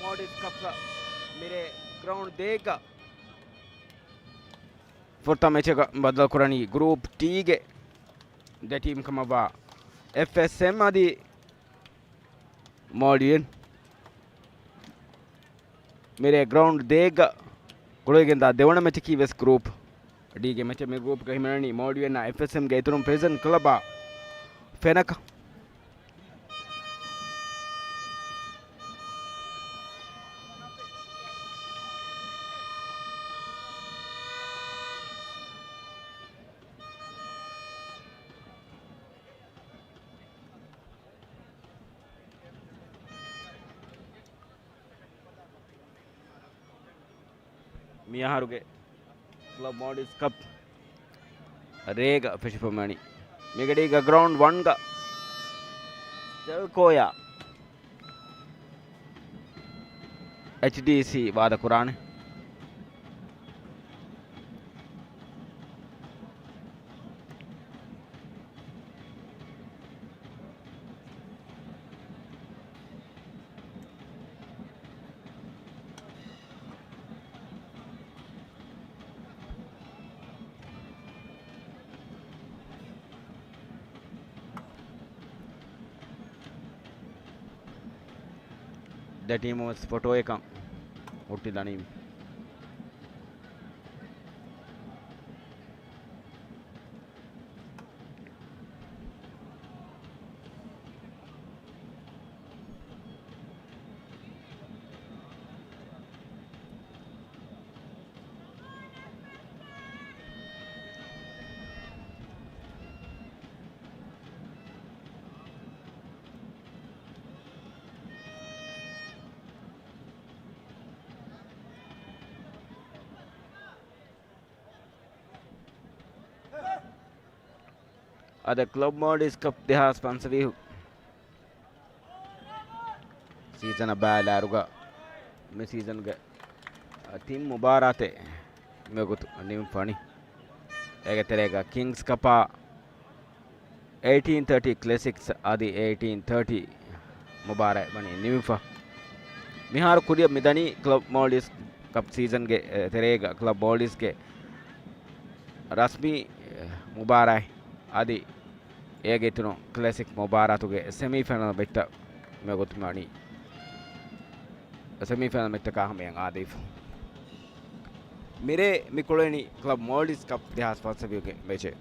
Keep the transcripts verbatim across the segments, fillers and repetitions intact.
މޯލްޑިވްސް ކަޕްގަ މިރޭ ގްރައުންޑް ދޭއްގަ ފުރަތަމަ މެޗަކަށް ބައްދަލުކުރަނީ ގްރޫޕް ޓީގެ ދެ ޓީމް ކަމަށްވާ އެފްއެސްއެމް އަދި މޯލްޑިވިއަން. މިރޭ ގްރައުންޑް ދޭއްގަ ގުޅިގެންދާ ދެވަނަ މެޗަކީ ވެސް ގްރޫޕް ޑީގެ މެޗެއް. މި ގްރޫޕްގަ ހިމެނެނީ މޯލްޑިވިއަންނާ އެފްއެސްއެމްގެ އިތުރުން ޕްރިޒަން ކްލަބާ ފެނަކަ. މިއަހަރުގެ ކްލަބް މޯލްޑިވްސް ކަޕް ރޭގަ ފެށިފައިވަނީ. މިގަޑީގަ ގްރައުންޑް ވަންގަ ސެލްކޯޔާ އެޗްޑީސީ ވާދަކުރާނެ. ދެ ޓީމު ވެސް ފޮޓޯއެއްކަން ހުއްޓިލަނީ. އަދި ކްލަބް މޯލްޑިވްސް ކަޕް ދެހާސް ފަންސަވީހު ސީޒަނަށް ބައިލާއިރުގަ މި ސީޒަންގެ ތިން މުބާރާތެއް މިވަގުތު ނިމިފަނީ. އޭގެ ތެރޭގަ ކިންގްސް ކަޕާ އެއިޓީން ތާޓީ ކްލެސިކްސް އަދި އެއިޓީން ތާޓީ މުބާރާތް ވަނީ ނިމިފަ. މިހާރު ކުރިއަށް މިދަނީ ކްލަބް މޯލްޑިވްސް ކަޕް ސީޒަންގެ، އެ، ތެރޭގަ ކްލަބް މޯލްޑިވްސްގެ ރަސްމީ، އެ، މުބާރާތް އަދި އޭގެ އިތުރުން ކްލެސިކް މުބާރާތުގެ ސެމީފައިނަލް މެޗްތައް މިވަގުތު ވަނީ. ސެމީފައިނަލް މެޗްތަކާ ހަމަޔަށް އާދެވިފަ. މިރޭ މި ކުޅެނީ ކްލަބް މޯލްޑިވްސް ކަޕް ދެހާސް ފަންސަވީހުގެ މެޗެއް.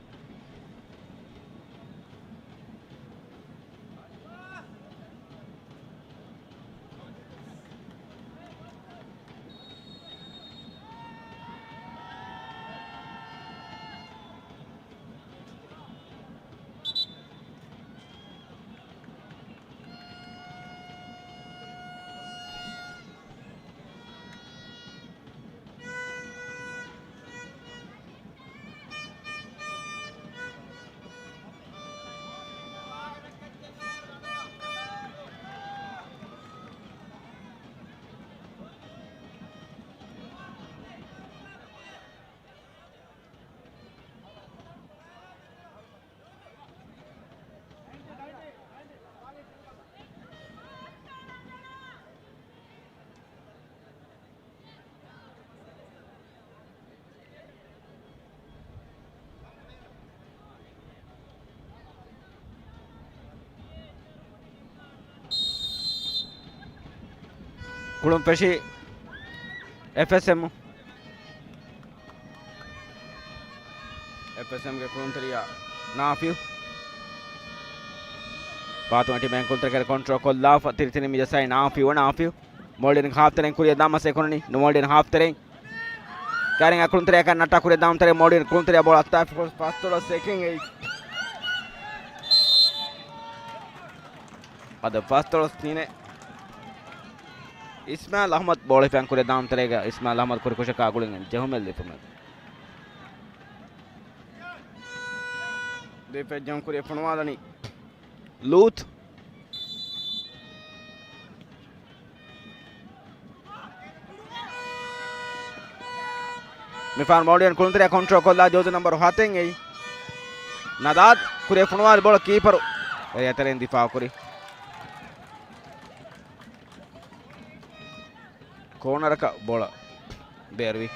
ކުޅުން ފެށި އެފްއެސްއެމް. އެފްއެސްއެމްގެ ކުޅުންތެރިޔާ ނާފިއު. ފާތުމަ ޓީމެން ކުޅުންތެރިކަން ކޮންޓްރޯލް ކޮށްލާފަ ތިރިތިރި މިޖަސާއި ނާފިއު، ނާފިއު. މޯލްޑިވިއަން ހާފް ތެރެއިން ކުރިއަށް ދާން މަސައްކަތް ކުރަނީ. ނު މޯލްޑިވިއަން ހާފް ތެރެއިން. ކައިރިން އަކުޅުންތެރިޔަކަށް ނައްޓާ ކުރިއަށް ދާން ތެރޭ މޯލްޑިވިއަން ކުޅުންތެރިޔާ ބޯޅަ އައްތާފަ ފަސްދޮޅަސް ސެކެންޑް އެއީ. އަދި ފަސްދޮޅަސް ތިނެއް. އިސްމާއިލް އަޙްމަދު ބޯޅަ ހިފަން ކުރިއަށް ދާން ތެރޭގަ އިސްމާއިލް އަޙްމަދު ކުރި ކުށަކާ ގުޅިގެން ޖެހުމެއް ލިބުމެވެ. ދެފެއްޖަން ކުރިއަށް ފޮނުވާލަނީ ލޫތު. މިފަހަރު މޯލްޑިވިއަން ކުޅުންތެރިޔާ ކޮންޓްރޯލް ކޮށްލާ ޖޯޒި ނަމްބަރު ހަތެއް އެއީ. ނަދާދް ކުރިއަށް ފޮނުވާލި ބޯޅަ ކީޕަރު އެރި އެތެރެއިން ދިފާއު ކުރި. ކޯނަރަކަށް ބޯޅަ ބޭރުވި.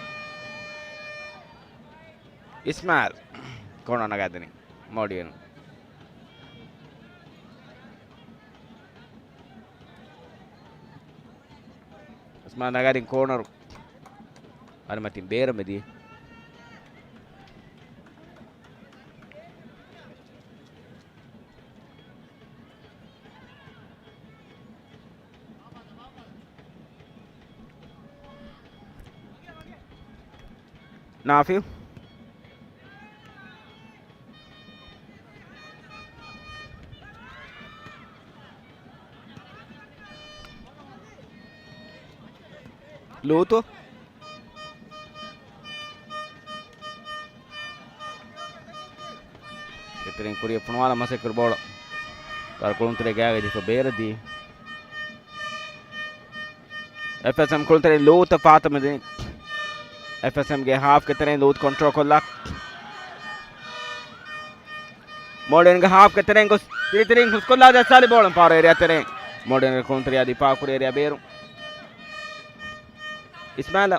އިސްމާއިލް ކޯނަރ ނަގާދިނީ މޯޑިއަން. އިސްމާއިލް ނަގާދިން ކޯނަރު. އަރިމަތިން ބޭރަށް މިދިޔަ. ނާފިއު. ލޫޠު. އެތެރެއިން ކުރިއަށް ފޮނުވާލަން މަސައްކަތް ކުރި ބޯޅަ. ކުޅުންތެރި ގާގަ ދީފަ ބޭރަށް ދިޔަ. އެފްއެސްއެމް ކުޅުންތެރިން ލޫޠަށް ފާތަމަ ދިނީ. އެފްއެސްއެމްގެ ހާފްގެ ތެރެއިން ލޫޠު ކޮންޓްރޯލް ކޮށްލާ. މޯޑިއަންގެ ހާފްގެ ތެރެއިން ގޮސް ތިރިތިރިން ހުސްކޮށްލާ ޖައްސާލި ބޯޅަ ފާރު އޭރިއާ ތެރެއިން. މޯޑިއަންގެ ކުޅުންތެރިޔާ ދިފާ ކުރި އޭރިއާ ބޭރު. އިސްމާއިލް.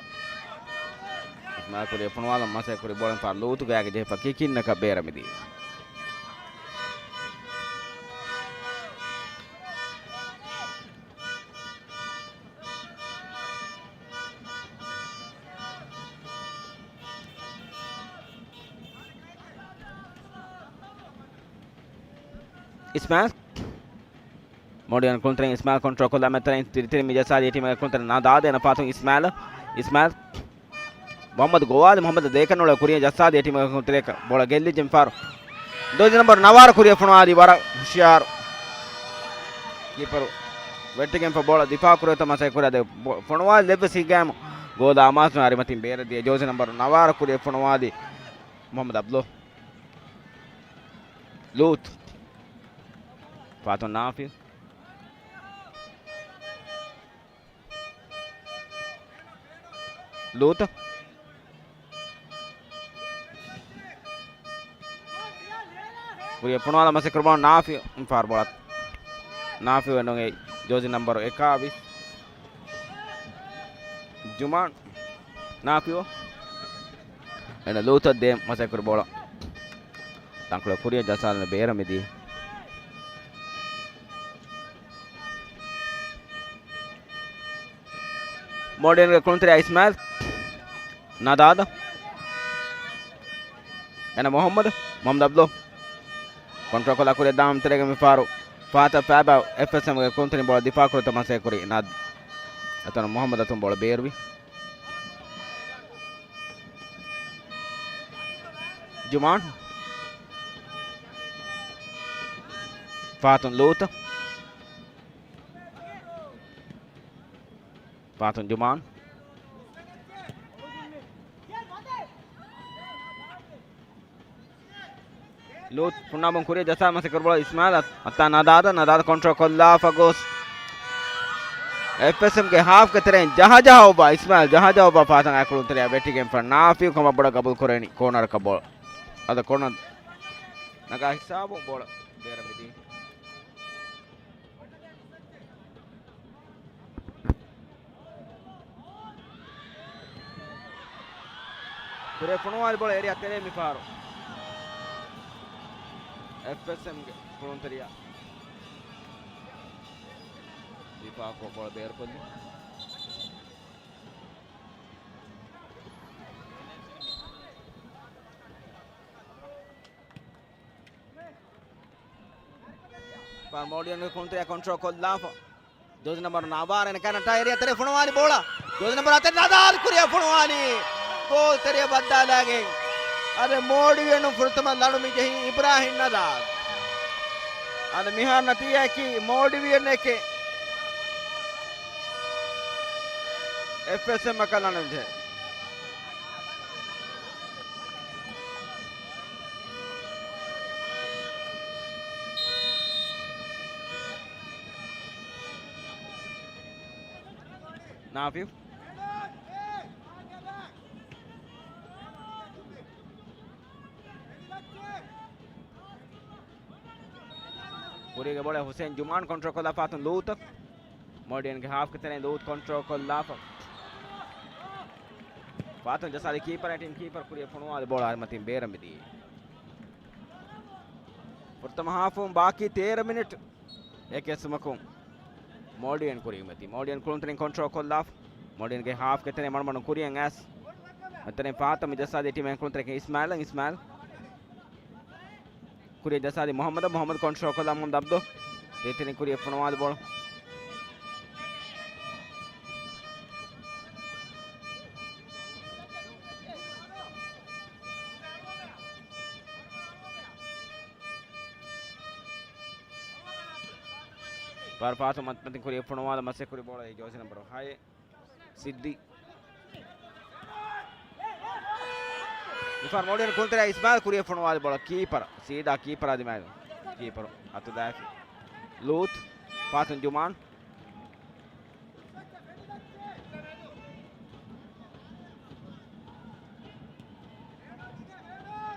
އިސްމާއިލް ކުރިއަށް ފޮނުވާލަން މަސައްކަތް ކުރި ބޯޅަ ފާރު ލޫޠު ގާގަ ޖެހިފަ ކިކިންނަކަށް ބޭރަށް މިދިޔަ. އިސްމާއިލް. މޯޑިއަން ކުޅުންތެރިން އިސްމާއިލް ކޮންޓްރޯލް ކޮށްލާ މެދުތެރެއިން ތިރިތިރި މި ޖައްސާދިޔަ ޓީމުގެ ކުޅުންތެރިން ނަދާދު އޭނަ ފާތުން އިސްމާއިލް. އިސްމާއިލް. މުހައްމަދު ގޮވާލި މުހައްމަދު ދޭކަން އުޅޭ ކުރިއަށް ޖައްސާދިޔަ ޓީމުގެ ކުޅުންތެރިޔަކަށް ބޯޅަ ގެއްލިއްޖެ މިފާރު. ޖާޒީ ނަމްބަރު ނަވާރަ ކުރިއަށް ފޮނުވާލީ ވަރަށް ހުޝިޔާރު. ކީޕަރު ވެއްޓިގެންފަ ބޯޅަ ދިފާ ކުރެވިތަ މަސައްކަތް ކުރި އަދި ބޯ-، ފޮނުވާލި ލެއްވެސް ހިގާމު ގޯލާ އަމާޒު އަރިމަތިން ބޭރަށް ދިޔަ. ޖާޒީ ނަމްބަރު ނަވާރަ ކުރިއަށް ފޮނުވާލީ މުހައްމަދު އަބްދުﷲ. ލޫޠު. ފާތުން ނާފި. ލޫޠު. ކުރިއަށް ފޮނުވާލަން މަސައްކަތް ކުރި ބޯޅަ ނާފި ފާރު ބޯޅަ. ނާފި ނުގެ ޖާޒީ ނަމްބަރު އެކާވީސް. ޖުމާން. ނާފިއު. އޭނަ ލޫޠަށް ދޭން މަސައްކަތް ކުރި ބޯޅަ. ތަންކޮޅެއް ކުރިއަށް ޖައްސާލަން ބޭރަށް މިދިޔަ. މޯޑިއަންގެ ކުޅުންތެރިޔާ އިސްމާއިލް. ނަދާދު. އޭނަ މުހައްމަދު. މުހައްމަދު އަބްދުﷲ. ކޮންޓްރޯލް ކޮށްލާ ކުރިއަށް ދާން ތެރޭގަ މިފާރު. ފާތަށް ފައިބާ އެފްއެސްއެމްގެ ކުޅުންތެރިން ބޯޅަ ދިފާ ކުރިތަ މަސައްކަތް ކުރި. ނަދް. އަތޮޅު މުހައްމަދު އަތުން ބޯޅަ ބޭރުވި. ޖުމާން. ފާތުން ލޫޠު. ފާތުން ޖުމާން. ލޫޠު ފުންނާބުން ކުރިއަށް ޖައްސާ މަސައްކަތް ކުރި ބޯޅަ އިސްމާއިލަށް އައްތާ ނަދާދަށް، ނަދާދަށް ކޮންޓްރޯލް ކޮށްލާފަ ގޮސް އެފްއެސްއެމްގެ ހާފްގެ ތެރެއިން ޖަހާ ޖަހާ އޮއްވާ އިސްމާއިލް، ޖަހާ ޖަހާ އޮއްވާ ފާތަން އަތް ކުޅުންތެރިޔާ ވެއްޓިގެންފަ ނާފިއު ކަމަށް ބޮޑަށް ގަބޫލު ކުރެވެނީ ކޯނަރަކަށް ބޯޅަ. އަދަ ކޯނަރ ނަގާ ހިސާބުން ބޯޅަ ބޭރަށް މިދިޔަ. ކުރިއަށް ފޮނުވާލި ބޯޅަ އޭރިއާ ތެރޭ މިފާރު. އެފްއެސްއެމްގެ ކުޅުންތެރިޔާ ދިފާއުކޮށް ބޯޅަ ބޭރުކޮށްލި. މޯޑިއަންގެ ކުޅުންތެރިޔާ ކޮންޓްރޯލް ކޮށްލާފަ. ޖާޒީ ނަމްބަރު ނަވާރަ އޭނަ ކަނަޓާ އޭރިއާ ތެރޭ ފޮނުވާލި ބޯޅަ. ޖާޒީ ނަމްބަރު ހަތެއް ނަދާދު ކުރިއަށް ފޮނުވާލީ. ގޯލް ތެރެއަށް ވައްދާލާގެން. އަދި މޯޑިވިއަނުން ފުރަތަމަ ލަނޑު މި ޖެހީ އިބްރާހިމް ނަދާދު. އަދި މިހާރު ނަތީޖާއަކީ މޯޑިވިއަން އެކެއް، އެފްއެސްއެމް އަކަށް ލަނޑު ޖެހޭ. ނާފިއު. ކުރީގެ ބޯޅަ ހުސެން ޖުމާން ކޮންޓްރޯލް ކޮށްލާ ފާތުން ލޫޠަށް. މޯޑިއަންގެ ހާފްގެ ތެރެއިން ލޫޠު ކޮންޓްރޯލް ކޮށްލާފަ. ފާތުން ޖައްސާލި ކީޕަރ، ޓީމް ކީޕަރ ކުރިއަށް ފޮނުވާލި ބޯޅަ އަރިމަތިން ބޭރަށް މިދިޔައީ. ފުރަތަމަ ހާފުން ބާކީ ތޭރަ މިނިޓް. އެކެއްސުމަކުން މޯލްޑިވިއަން ކުރިއަށް މިދިޔައީ. މޯލްޑިވިއަން ކުޅުންތެރިން ކޮންޓްރޯލް ކޮށްލާފަ. މޯލްޑިވިއަންގެ ހާފްގެ ތެރެއިން މަޑުމަޑުން ކުރިއަށް އައިސް. މިތެރެއިން ފާތުން މި ޖައްސާލި ޓީމް އެހެން ކުޅުންތެރިން އިސްމާއިލަށް. އިސްމާއިލް ކުރިއަށް ޖައްސާލި މުހައްމަދަށް. މުހައްމަދު ކޮންޓްރޯލް ކޮށްލާ މުހައްމަދު އަބްދު. ތިރިތިރިން ކުރިއަށް ފޮނުވާލި ބޯޅަ. ފާރު ފާތު މަތިން ކުރިއަށް ފޮނުވާލަ މަސެ ކުރި ބޯޅަ އެ ޖޯސި ނަމްބަރު ހައެއް. ސިއްދީ. މިފަހަރު މޯލްޑިވިއަން ކުޅުންތެރިއާ އިސްމާއިލް ކުރިއަށް ފޮނުވާލި ބޯޅަ ކީޕަރ. ސީދާ ކީޕަރާ ދިމާލު. ކީޕަރު އަތުލާފި. ލޫތް. ފާތުން ޖުމާން.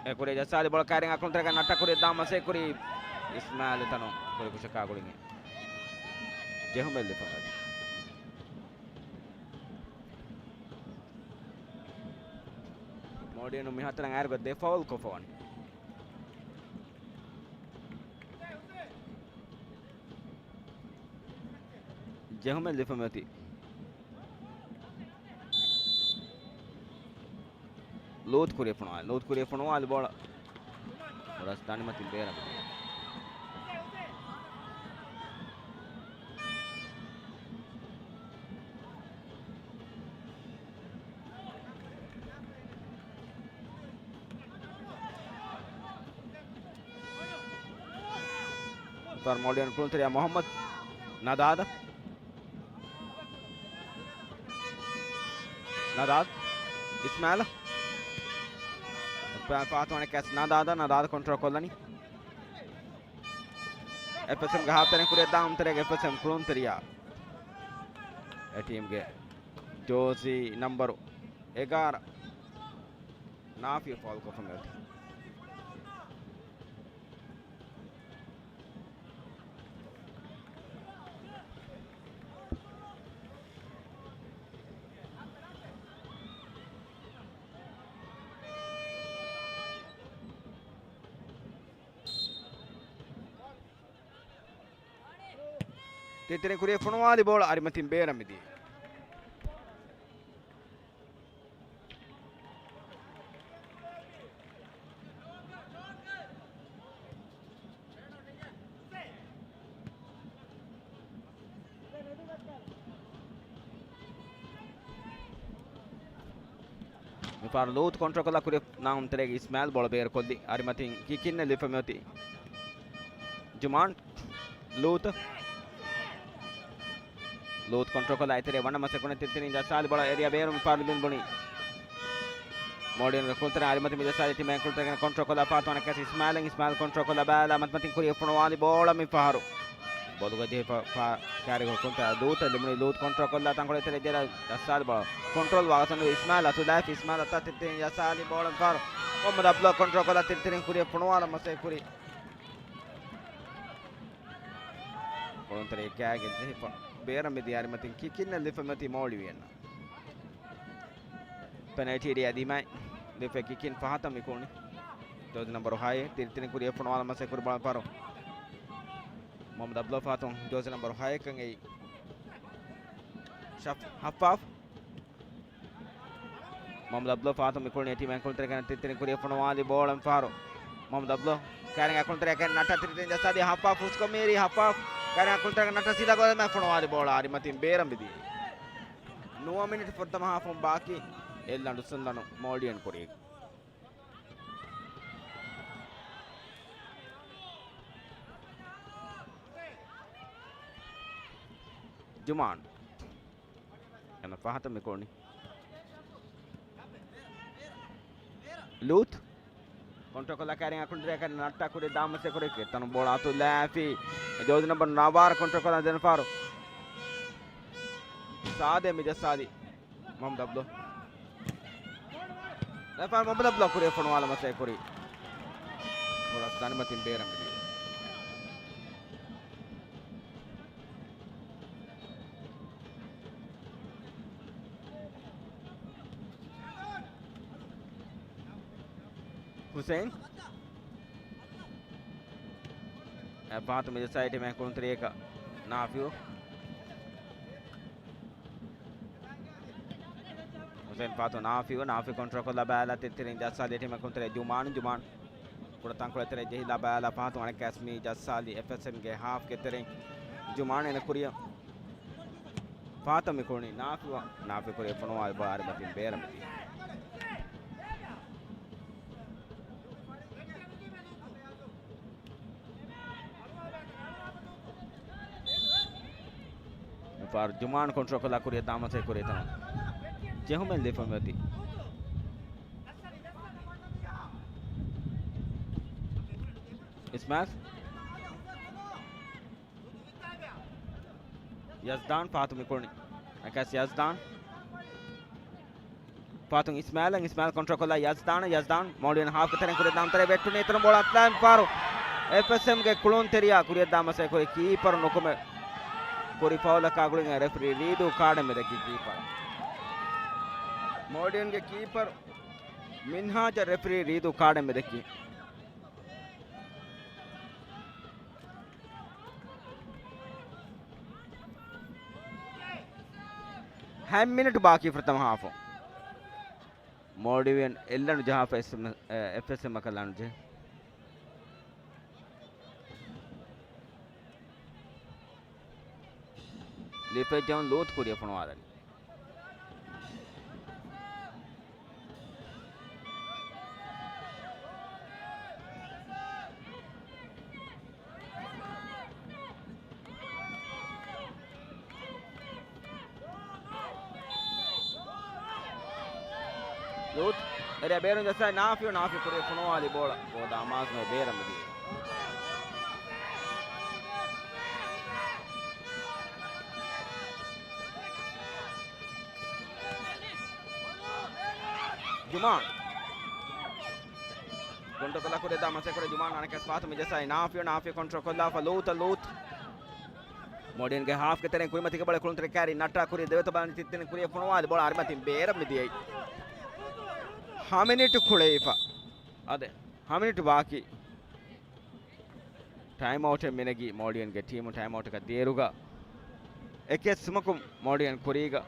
އެ ކުރިއަށް ޖައްސާލި ބޯޅަ ކައިރިން އަކުންތެރޭގަ ނައްޓަ ކުރިއަށް ދާ މަސޭ ކުރީ އިސްމާއިލް ތަނު ކުރި ކުށަކާ ގުޅިގެން ޖެހުމެއް ލިބިފަ މިއޮތީ. މޯލްޑިވިއަން މިހާތަނަށް އައިރުގަ ދެ ފައުލް ކޮށްފަ ވަނީ. ޖެހުމެއް ލިބިފަ މިއޮތީ. ލޫތް ކުރިއަށް ފޮނުވާލި، ލޫތް ކުރިއަށް ފޮނުވާލި ބޯޅަ ރަސް ދަނޑިމަތިން ބޭރަށް މިދިޔައީ. ފަރު މޯލްޑިވިއަން ކުޅުންތެރިޔާ މުހައްމަދު ނަދާދަށް. ނަދާދު. އިސްމާއިލް. ފާ-، ފާތުމަނެ ކެސް ނަދާދަށް، ނަދާދު ކޮންޓްރޯލް ކޮށްލަނީ. އެފްއެސްއެމްގެ ހާފްތެރެއިން ކުރިއަށް ދާ އަންތަރޭގެ އެފްއެސްއެމް ކުޅުންތެރިޔާ. އެ ޓީމްގެ ޖޯސީ ނަމްބަރު އެގާރަ ނާފިޔު ފައުލް ކޮށްފަ މިއޮތީ. ތިތިރިން ކުރިއަށް ފޮނުވާލި ބޯޅަ އަރިމަތިން ބޭރަށް މިދިޔައީ. މިފަހަރު ލޫތް ކޮންޓްރޯލް ކޮށްލާ ކުރި ނާހުން ތެރޭގެ އިސްމާއިލް ބޯޅަ ބޭރުކޮށްލި. އަރިމަތިން ކިކިންނެއް ލިބިފަ މިއޮތީ. ޖުމާން. ލޫތު. ލޫތު ކޮންޓްރޯލް ކޮށްލާ އެތެރޭ ވަނަ މަސެ ކުނެ ތިތިރިން ޖައްސާލި ބޯޅަ އޭރިއާ ބޭރު މިފަހަރު ލިބިން ބުނީ. މޯޑިން ކުޅުންތެރިން އަރިމަތި މި ޖައްސާލި ތިމެން ކުޅުންތެރިން ކޮންޓްރޯލް ކޮށްލާ ފާތުވަނަ ކެސް އިސްމާއިލް، އިސްމާއިލް ކޮންޓްރޯލް ކޮށްލާ ބައިލާ މަތިމަތިން ކުރިއަށް ފޮނުވާލި ބޯޅަ މިފަހަރު. ބޮލުގަ ޖެހިފަ ފާ ކާރި ކުޅުންތެރި ލޫތަށް ލިބުނީ ލޫތު ކޮންޓްރޯލް ކޮށްލާ ތަންކޮޅެއް ތެރެ ޖެރަ ޖައްސާލި ބޯޅަ. ކޮންޓްރޯލް ވާގޮތުން އިސްމާއިލް އަތުލާފި އިސްމާއިލް އަތާ ތިރިތިރިން ޖައްސާލި ބޯޅަ މިފަހަރު. މުހައްމަދު އަބްދުﷲ ކޮންޓްރޯލް ކޮށްލާ ތިރިތިރިން ކުރިއަށް ފޮނުވާލަ މަސޭ ކުރި. ކުޅުންތެރި ކާގެ ޖެހިފަ ބޭރަށް މިދިޔަ އަރިމަތިން ކިކިންނެއް ލިބިފަ މިއޮތީ މޯލްޑިވިއަންނަށް. ޕެނަލްޓީ އޭރިއާ ދިމާއި ލިބިފަ ކިކިން ފަހަތަށް މި ކުޅުނީ. ޖޯސް ނަމްބަރު ހައެއް ތިރިތިރިން ކުރިއަށް ފޮނުވާލަ މަސޭ ކުރި ބޯޅަ މިފަހަރު. މުހައްމަދު އަބްދުﷲ ފާތުން ޖޯސް ނަމްބަރު ހައެއްކަން އެއީ ޝަފް ހައްފާފް. މުހައްމަދު އަބްދުﷲ ފާތު މި ކުޅުނީ ޓީމް އެ ކުޅުންތެރިކަން ތިރިތިރިން ކުރިއަށް ފޮނުވާލި ބޯޅަ މިފަހަރު. މުހައްމަދު އަބްދުﷲ ކާރިން އަ ކުޅުންތެރި ކަން ނައްޓާ ތިރިތިރިން ޖައްސާދީ ހައްފާފް ހުސްކޮށް މިއިރީ ހައްފާފް ކާރިން އަ ކުޅުންތެރިކަން ނައްޓާ ސީދާ ގޯލަށް ފޮނުވާލި ބޯޅަ އަރިމަތިން ބޭރަށް މިދިޔައީ. ނުވަ މިނިޓް ފުރަތަމަ ހާފުން ބާކީ. އެއްލަނޑު ސުންލަނޑު މޯލްޑިވިއަން ކުރީގަ. ޖުމާން. އެންމެ ފަހަތަށް މި ކުޅުނީ. ލޫތް. ކޮންޓްރޯލް ކޮށްލާ ކާރިން އަ ކުޅުންތެރި ކަން ނައްޓާ ކުރި ދާ މަސޭ ކުރި ކެތަނު ބޯޅަ އަތުލާފި. ޖޯސް ނަމްބަރު ނަވާރަ ކޮންޓްރޯލް ކޮށްލާ ދެން ފަހަރު. ސާދޭ މި ޖައްސާލި. މުހައްމަދު އަބްދު. ދެން ފަހަރު މުހައްމަދު އަބްދު ކުރިއަށް ފޮނުވާލަ މަސޭ ކުރި. ބޯޅަ ދަނޑިމަތިން ބޭރަށް މިދިޔައީ. ހުސެން. އެ، ފާތު މިޖައްސާލި ޓީމެއް ކުޅުންތެރިޔަކަށް ނާފިއު. ހުސެން ފާތު ނާފިއު، ނާފިއު ކޮންޓްރޯލް ކޮށްލާ ބާލާ ތިރިތިރިން ޖައްސާލި ޓީމެއް ކުޅުންތެރިޔާ ޖުމާން، ޖުމާން ކުޑަ ތަންކޮޅެއް ތެރޭ ޖެހިލާ ބާލާ ފާތު އަނެއްކާސް މި ޖައްސާލި އެފްއެސްއެމްގެ ހާފްގެ ތެރެއިން ޖުމާން އޭނަ ކުރިއަށް ފާތު މި ކުޅުނީ ނާފިއު، ނާފިއު ކުރިއަށް ފޮނުވާލި ބޯޅަ އަރިމަތިން ބޭރަށް މިދިޔަ. މިފަހަރު ޖުމާން ކޮންޓްރޯލް ކޮށްލާ ކުރިއަށް ދާން މަސައްކަތް ކުރި ތަނަށް ޖެހުމެއް ލިބިފަ މިއޮތީ. އިސްމާއިލް. ޔަޒްދާން ފާތު މި ކުޅުނީ. އަނެއްކާސް ޔަޒްދާން. ފާތުން އިސްމާއިލަށް، އިސްމާއިލް ކޮންޓްރޯލް ކޮށްލާ ޔަޒްދާނަށް، ޔަޒްދާން މޯޑިއަން ހާފްގެ ތެރެއިން ކުރިއަށް ދާން ތެރޭ ވެއްޓުނީ އިތުރުން ބޯޅަ އަތުލާ މިފަހަރު އެފްއެސްއެމްގެ ކުޅުންތެރިޔާ ކުރިއަށް ދާން މަސައްކަތް ކުރި ކީޕަރު ނުކުމެ ކުރި ފައުލަކާ ގުޅިގެން ރެފްރީ ރީދޫ ކާޑެއް މިދެއްކި ކީޕަރަށް. މޯޑިއަންގެ ކީޕަރު މިންހާޖަށް ރެފްރީ ރީދޫ ކާޑެއް މިދެއްކި. ހަތް މިނިޓު ބާކީ ފުރަތަމަ ހާފު. މޯލްޑިވިއަން އެއްލަނޑު ޖަހާފަ އެސް-، އެ، އެފްއެސްއެމްއަކަށް ލަނޑު ޖެހި. ލިފެއްޖައުން ލޫތު ކުރިއަށް ފޮނުވާލަނީ. ލޫތު އެރިއާ ބޭރުން ޖައްސާ ނާފިއު، ނާފިއު ކުރިއަށް ފޮނުވާލި ބޯޅަ ގޯދާ މާސް ނޯ ބޭރަށް މިދިޔަ. ޖުމާން. ކޮންޓްރޯލް ކޮށްލާ ކުރިއަށް ދާން މަސައްކަތް ކުރި ޖުމާން އަނެއްކާސް ފާތު މި ޖައްސާލި ނާފިއު، ނާފިއު ކޮންޓްރޯލް ކޮށްލާފަ ލޫތަށް، ލޫތު. މޯޑިއަންގެ ހާފްގެ ތެރެއިން ކުރިމަތިގެ ބޯޅަ ކުޅުންތެރި ކާރި ނައްޓާ ކުރި ދެވޭތޯ ބަލަން ތިއްތިނި ކުރިއަށް ފޮނުވާލި ބޯޅަ އަރިމަތިން ބޭރަށް މިދިޔައީ. ހަ މިނިޓު ކުޅެފަ. އަދެ ހަ މިނިޓު ބާކީ. ޓައިމް އައުޓެއް މިނެގީ މޯޑިއަންގެ ޓީމު ޓައިމް އައުޓަކަށް ދިޔައިރުގަ އެކެއް ސުމަކުން މޯޑިއަން ކުރީގަ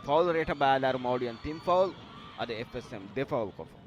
ފައުލް ރޭޓަށް ބަލާއިރު މޯޑިއަން ތިން ފައުލް، އަދި އެފްއެސްއެމް ދެ ފައުލް ކޮށްފަ.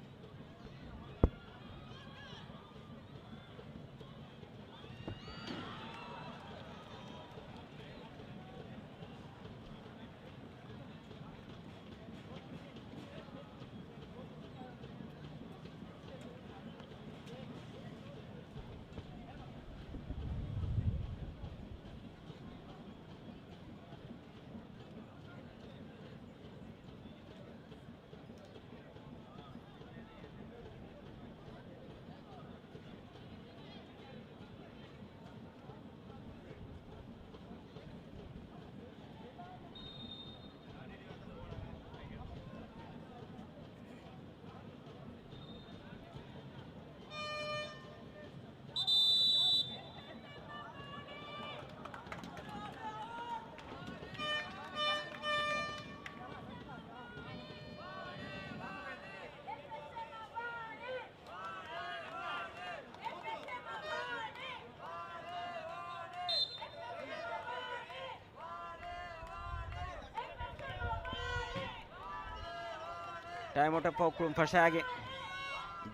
ޓައިމް އައުޓަށް ފަހު ކުޅުން ފަށާގެން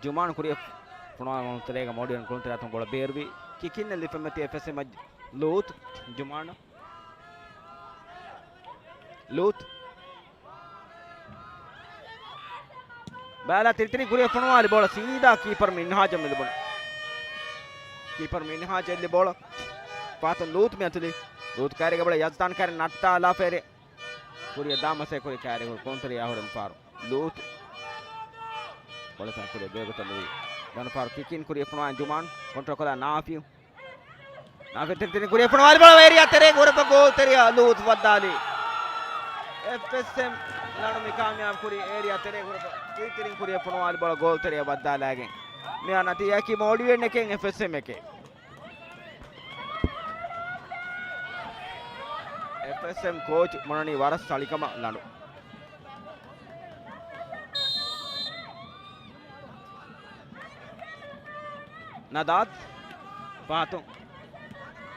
ޖުމާން ކުރިއަށް ފޮނުވާލުމުގެ ތެރޭގަ މޯޑިއަން ކުޅުންތެރިޔާ ތުން ބޯޅަ ބޭރުވި. ކިކިން ލިފެމެތި އެފްއެސްއެމް ލޫތު ޖުމާން. ލޫތު. ބަލާ ތިރިތިރި ކުރިއަށް ފޮނުވާލި ބޯޅަ ސީދާ ކީޕަރު މިންހާޖަށް ލިބުނު. ކީޕަރު މިންހާޖަށް ލިބި ބޯޅަ ފާތުން ލޫތު މި އަތުލި. ލޫތު ކާރިގެ ބޯޅަ ޔަޒްދާން ކާރި ނައްޓާލާ ފެރި. ކުރިއަށް ދާ މަސައްކަތް ކުރި ކާރި ކުޅުންތެރިޔާ އަހުރެން ފާރު. ލޫތު. ބޯޅަ ތަން ކުރި ބޭގުތައް ލުވި. ދަން ފާރު ކިކިން ކުރިއަށް ފޮނުވާ ޖުމާން ކޮންޓްރޯލް ކޮށްލާ ނާފިއު. ނާފިއު ތިރިތިރި ކުރިއަށް ފޮނުވާލި ބޯޅަ އޭރިއާ ތެރޭ ގުރަފަ ގޯލް ތެރެއަށް ލޫތު ވައްދާލި. އެފްއެސްއެމް ލަނޑު މި ކާމިޔާބު ކުރި އޭރިއާ ތެރޭ ގުރަފަ ތިރިތިރިން ކުރިއަށް ފޮނުވާލި ބޯޅަ ގޯލް ތެރެއަށް ވައްދާލާގެން. މިއާ ނަތީޖާއަކީ މޯލްޑިވިއަން އެކެއް އެފްއެސްއެމް އެކެއް. އެފްއެސްއެމް ކޯޗް މޮނަނީ ވަރަށް ސަޅިކަމަށް ލަނޑު. ނަދާދް ފަހަތު.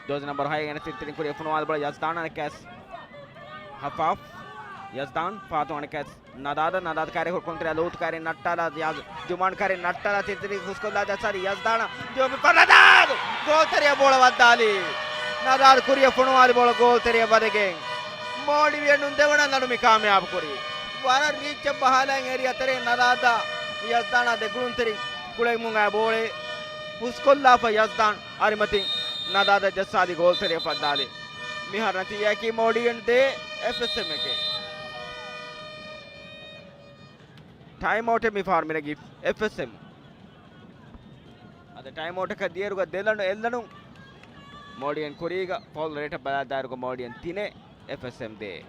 ޖާޒީ ނަމްބަރު ހައެއް ގެނެސް ތިރިތިރިން ކުރިއަށް ފޮނުވާލި ބޯޅަ ޔަޒްދާން އަނެކަސް. ހަފާފް. ޔަޒްދާން ފަހަތު އަނެކަސް. ނަދާދަށް، ނަދާދު ކާރި ހުރި ކުޅުންތެރިޔާ ލޫތު ކާރި ނައްޓާލާ ޔާޒް. ޖުމާން ކާރި ނައްޓާލާ ތިރިތިރި ހުސްކޮށްލާ ޖައްސާލި ޔަޒްދާނަށް. ޖުމާން ފަ ނަދާދު! ގޯލްތެރިޔަށް ބޯޅަ ވައްދާލީ. ނަދާދު ކުރިއަށް ފޮނުވާލި ބޯޅަ ގޯލްތެރިޔަށް ވަދެގެން. މޯލްޑިވިއަން ދެވަނަ ލަނޑު މި ކާމިޔާބު ކުރީ. ވަރަށް ރީއްޗަށް ބަހާލައި އެރިއާ ތެރެއިން ނަދާދާ ޔަޒްދާނާ ދެ ކުޅުންތެރި ކުޅެމުން އައި ބޯޅަ ހުސްކޮށްލާފަ ޔަޒްދާން އަރިމަތިން ނަދާދަށް ޖައްސާލި ގޯލްތެރިޔަށް ފައްދާލި. މިހާރު ނަތީޖާއަކީ މޯލްޑިވިއަން ދޭ، އެފްއެސްއެމް އެކެއް. ޓައިމް އައުޓެއް މި ފަހަރު މިނެގީ އެފްއެސްއެމް. އަދި ޓައިމް އައުޓަކަށް ދިޔައިރުގަ ދެ ލަނޑު އެއް ލަނޑު މޯލްޑިވިއަން ކުރީގަ ފައުލް ރޭޓަށް ބަލާ ދާއިރުގަ މޯލްޑިވިއަން ތިނެއް، އެފްއެސްއެމް ދޭއް.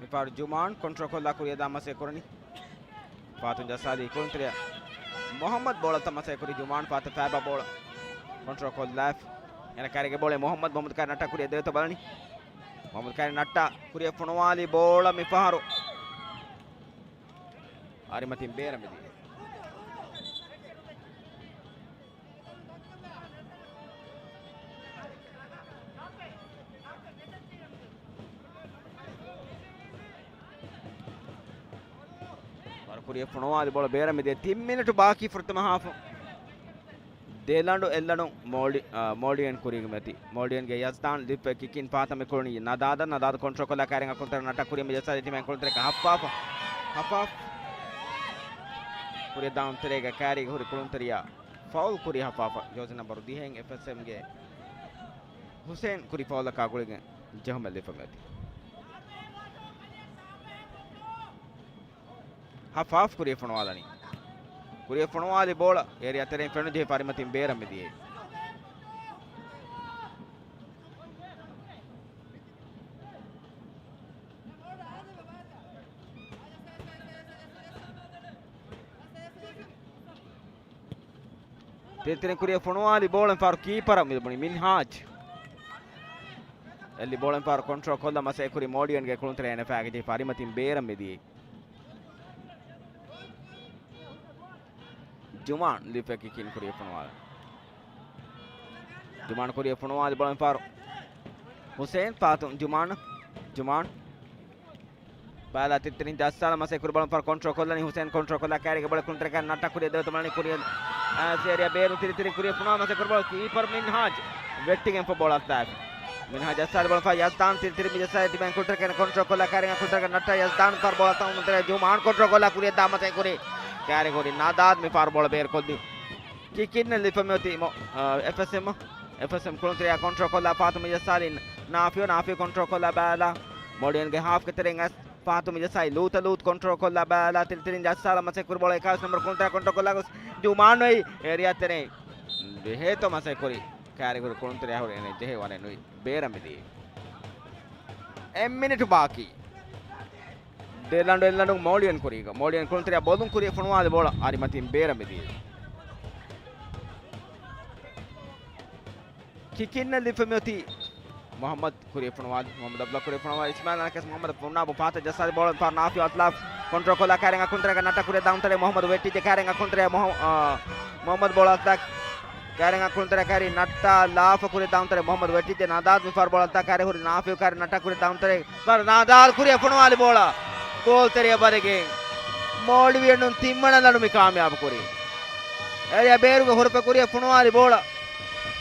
މިފަހަރު ޖުމާން ކޮންޓްރޯލް ކޮށްލާ ކުރިއަށް ދާން މަސައްކަތް ކުރަނީ. ފަހަތުން ޖައްސާލީ ކުޅުންތެރިޔާ މުހައްމަދު ބޯޅައަށް މަސައްކަތް ކުރީ ޖުމާން ފަހަތަށް ފައިބާ ބޯޅަ ކޮންޓްރޯލް ކޮށްލާފަ. އޭނަ ކާރިގެ ބޯޅަ މުހައްމަދު، މުހައްމަދު ކާރި ނައްޓާ ކުރިއަށް ދެވޭތޯ ބަލަނީ. މުހައްމަދު ކާރި ނައްޓާ ކުރިއަށް ފޮނުވާލި ބޯޅަ މިފަހަރު އަރިމަތިން ބޭރަށް މިދިޔަ. ވަރަށް ކުރިއަށް ފޮނުވާލި ބޯޅަ ބޭރަށް މިދިޔަ. ތިން މިނެޓު ބާކީ ފުރަތަމަ ހާފު. ދެ ލަނޑު އެއް ލަނޑު މޯލްޑި-، އާ، މޯލްޑިވިއަން ކުރީގަ މެތި. މޯލްޑިވިއަންގެ ޔަޒްދާން ލިފް ކިކިން ފާތަމެ ކުޅުނީ ނަދާދަށް، ނަދާދު ކޮންޓްރޯލް ކޮށްލާ ކާރިން އަކުންތެރެ ނައްޓާ ކުރިއަށް މި ޖައްސާލި ތިމެން ކުޅުންތެރިކަ ހައްފާފަ. ހައްފާފަ. ކުރިއަށް ދާން ތެރޭގަ ކާރީގަ ހުރި ކުޅުންތެރިޔާ ފައުލް ކުރި ހައްފާފަ. ޖާޒީ ނަމްބަރު ދިހައިން އެފްއެސްއެމްގެ ހުސޭން ކުރި ފައުލަކާ ގުޅިގެން ޖެހުމެއް ލިފަ މެތި. ހަފާފް ކުރިއަށް ފޮނުވާލަނީ. ކުރިއަށް ފޮނުވާލި ބޯޅަ އޭރިއާ ތެރެއިން ފެނުންޖެހިފަ އަރިމަތިން ބޭރަށް މިދިޔައީ. ތިރިތިރިން ކުރިއަށް ފޮނުވާލި ބޯޅަ އެންފާރު ކީޕަރަށް މި ލިބުނީ މިންހާޖް. އެއްލި ބޯޅަ އެންފާރު ކޮންޓްރޯލް ކޮށްލަ މަސައްކަތް ކުރި މޯޑިއަންގެ ކުޅުންތެރިޔާ އެނެފާގެ ޖެހިފަ އަރިމަތިން ބޭރަށް މިދިޔައީ. ޖުމާން ލިފް ކިކިން ކުރިއަށް ފޮނުވާލަން. ޖުމާން ކުރިއަށް ފޮނުވާލި ބޯޅަ އެންފާރު ހުސޭން ފާތުން ޖުމާން. ޖުމާން ބަލާ ތިރިތިރިން ޖައްސާލަ މަސައްކަތް ކުރި ބޯޅަ އެންފާރު ކޮންޓްރޯލް ކޮށްލަނީ ހުސޭން ކޮންޓްރޯލް ކޮށްލާ ކާރީގެ ބޯޅަ ކުޅުންތެރިކަން ނައްޓާ ކުރިއަށް ދެވޭތޯ ބަލަނީ ކުރިއަށް އާސިއާ ބޭރު ތިރިތިރި ކުރިއަށް ފޮނުވާ މަސައްކަތް ކުރި ބޯޅަ ކީޕަރު މިންހާޖް ވެއްޓިގެން ފަ ބޯޅަ އައްސާފި. މިންހާޖް ޖައްސާލި ބޯޅަ އެންފާރު ޔަޒްދާން ތިރިތިރިން މި ޖައްސާލި ތިބެން ކުޅުންތެރިކަން ކޮންޓްރޯލް ކޮށްލާ ކާރީގެ ކުޅުންތެރިކަން ނައްޓާ ޔަޒްދާން ފަރު ބޯޅަ ތައުމުން ތެރޭ ޖުމާން ކޮންޓްރޯލް ކޮށްލާ ކުރިއަށް ދާ މަސައްކަތް ކުރި ކާރީ ކުރި ނަދާދް މި ފަރު ބޯޅަ ބޭރު ކޮށްދި. ކިކިން ލިފަ މިއޮތީ މޮ-، އާ، އެފްއެސްއެމް، އެފްއެސްއެމް ކުޅުންތެރިޔާ ކޮންޓްރޯލް ކޮށްލާ ފާތު މި ޖައްސާލި ނާފިއު، ނާފިއު ކޮންޓްރޯލް ކޮށްލާ ބަލާ މޮޑިއަންގެ ހާފްގެ ތެރެއިން އަސް ފާތު މި ޖައްސާލި ލޫތަ، ލޫތް ކޮންޓްރޯލް ކޮށްލާ ބަލާ ތިރިތިރިން ޖައްސާލަ މަސައްކަތް ކުރި ބޯޅަ އެކާވީސް ނަމްބަރު ކުޅުންތެރިޔާ ކޮންޓްރޯލް ކޮށްލާ ގޮސް ޖުމާން އޮތް އޭރިއާ ތެރެއިން ޖެހޭތޯ މަސައްކަތް ކުރި ކާރީ ކުރި ކުޅުންތެރިޔާ ހުރި އެނެ ޖެހޭ ވަނެއް ނުވި ބޭރަށް މިދިޔައީ. އެއް މިނިޓު ބާކީ. ދެ ލަނޑު އެއް ލަނޑު މޯޑިއަން ކުރީގަ. މޯޑިއަން ކުޅުންތެރިޔާ ބޯލުން ކުރިއަށް ފޮނުވާލި ބޯޅަ އަރިމަތިން ބޭރަށް މިދިޔައީ. ކިކިން ލިފަ މިއޮތީ މުހައްމަދު ކުރިއަށް ފޮނުވާލި. މުހައްމަދު އަބްދުﷲ ކުރިއަށް ފޮނުވާލި. އިސްމާއިލް އަނެކަސް މުހައްމަދު ފުންނާބު ފާތަށް ޖައްސާލި ބޯޅަ އެންފާރު ނާފިއު އަތްލާފް ކޮންޓްރޯލް ކޮށްލާ ކާރިން އަކުންތެރޭގަ ނައްޓާ ކުރިއަށް ދާންތެރޭ މުހައްމަދު ވެއްޓިއްޖެ ކާރިން އަކުންތެރޭ މުހަ-، އާ، މުހައްމަދު ބޯޅަ އަތްލާ ކާރިން އަކުންތެރޭ ކާރި ނައްޓާލާފަ ކުރިއަށް ދާންތެރޭ މުހައްމަދު ވެއްޓިއްޖެ ނަދާދް މި ފަރު ބޯޅަ އަތްލާ ކާރި ހުރި ނާފިއު ކާރި ނައްޓާ ކުރިއަށް ދާންތެރޭ ބަރު ނާދާލް ކުރިއަށް ފޮނުވާލި ބޯޅަ ގޯލް ތެރެއަށް ވަދެގެން މޯލްޑިވިއަނުން ތިންވަނަ ލަނޑު މި ކާމިޔާބު ކުރީ. އޭރިއާ ބޭރުގެ ހުރަފަ ކުރިއަށް ފޮނުވާލި ބޯޅަ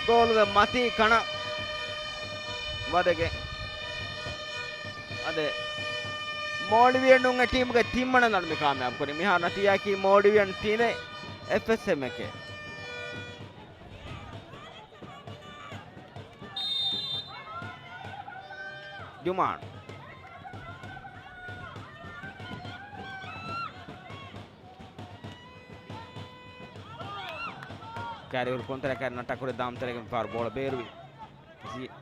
ގޯލުގެ މަތީ ކަނަ ވަދެގެން އަދެ މޯލްޑިވިއަނުންގެ ޓީމުގެ ތިންވަނަ ލަނޑު މި ކާމިޔާބު ކުރީ. މިހާރު ނަތީޖާއަކީ މޯލްޑިވިއަން ތިނެއް، އެފްއެސްއެމް އެކެއް. ޖުމާން. ކައިރި ހުރި ކުންތަރަކަށް ނައްޓާ ކުރި ދާމްތެރޭގެ ފާރު ބޯޅަ ބޭރުވި. ޒި-،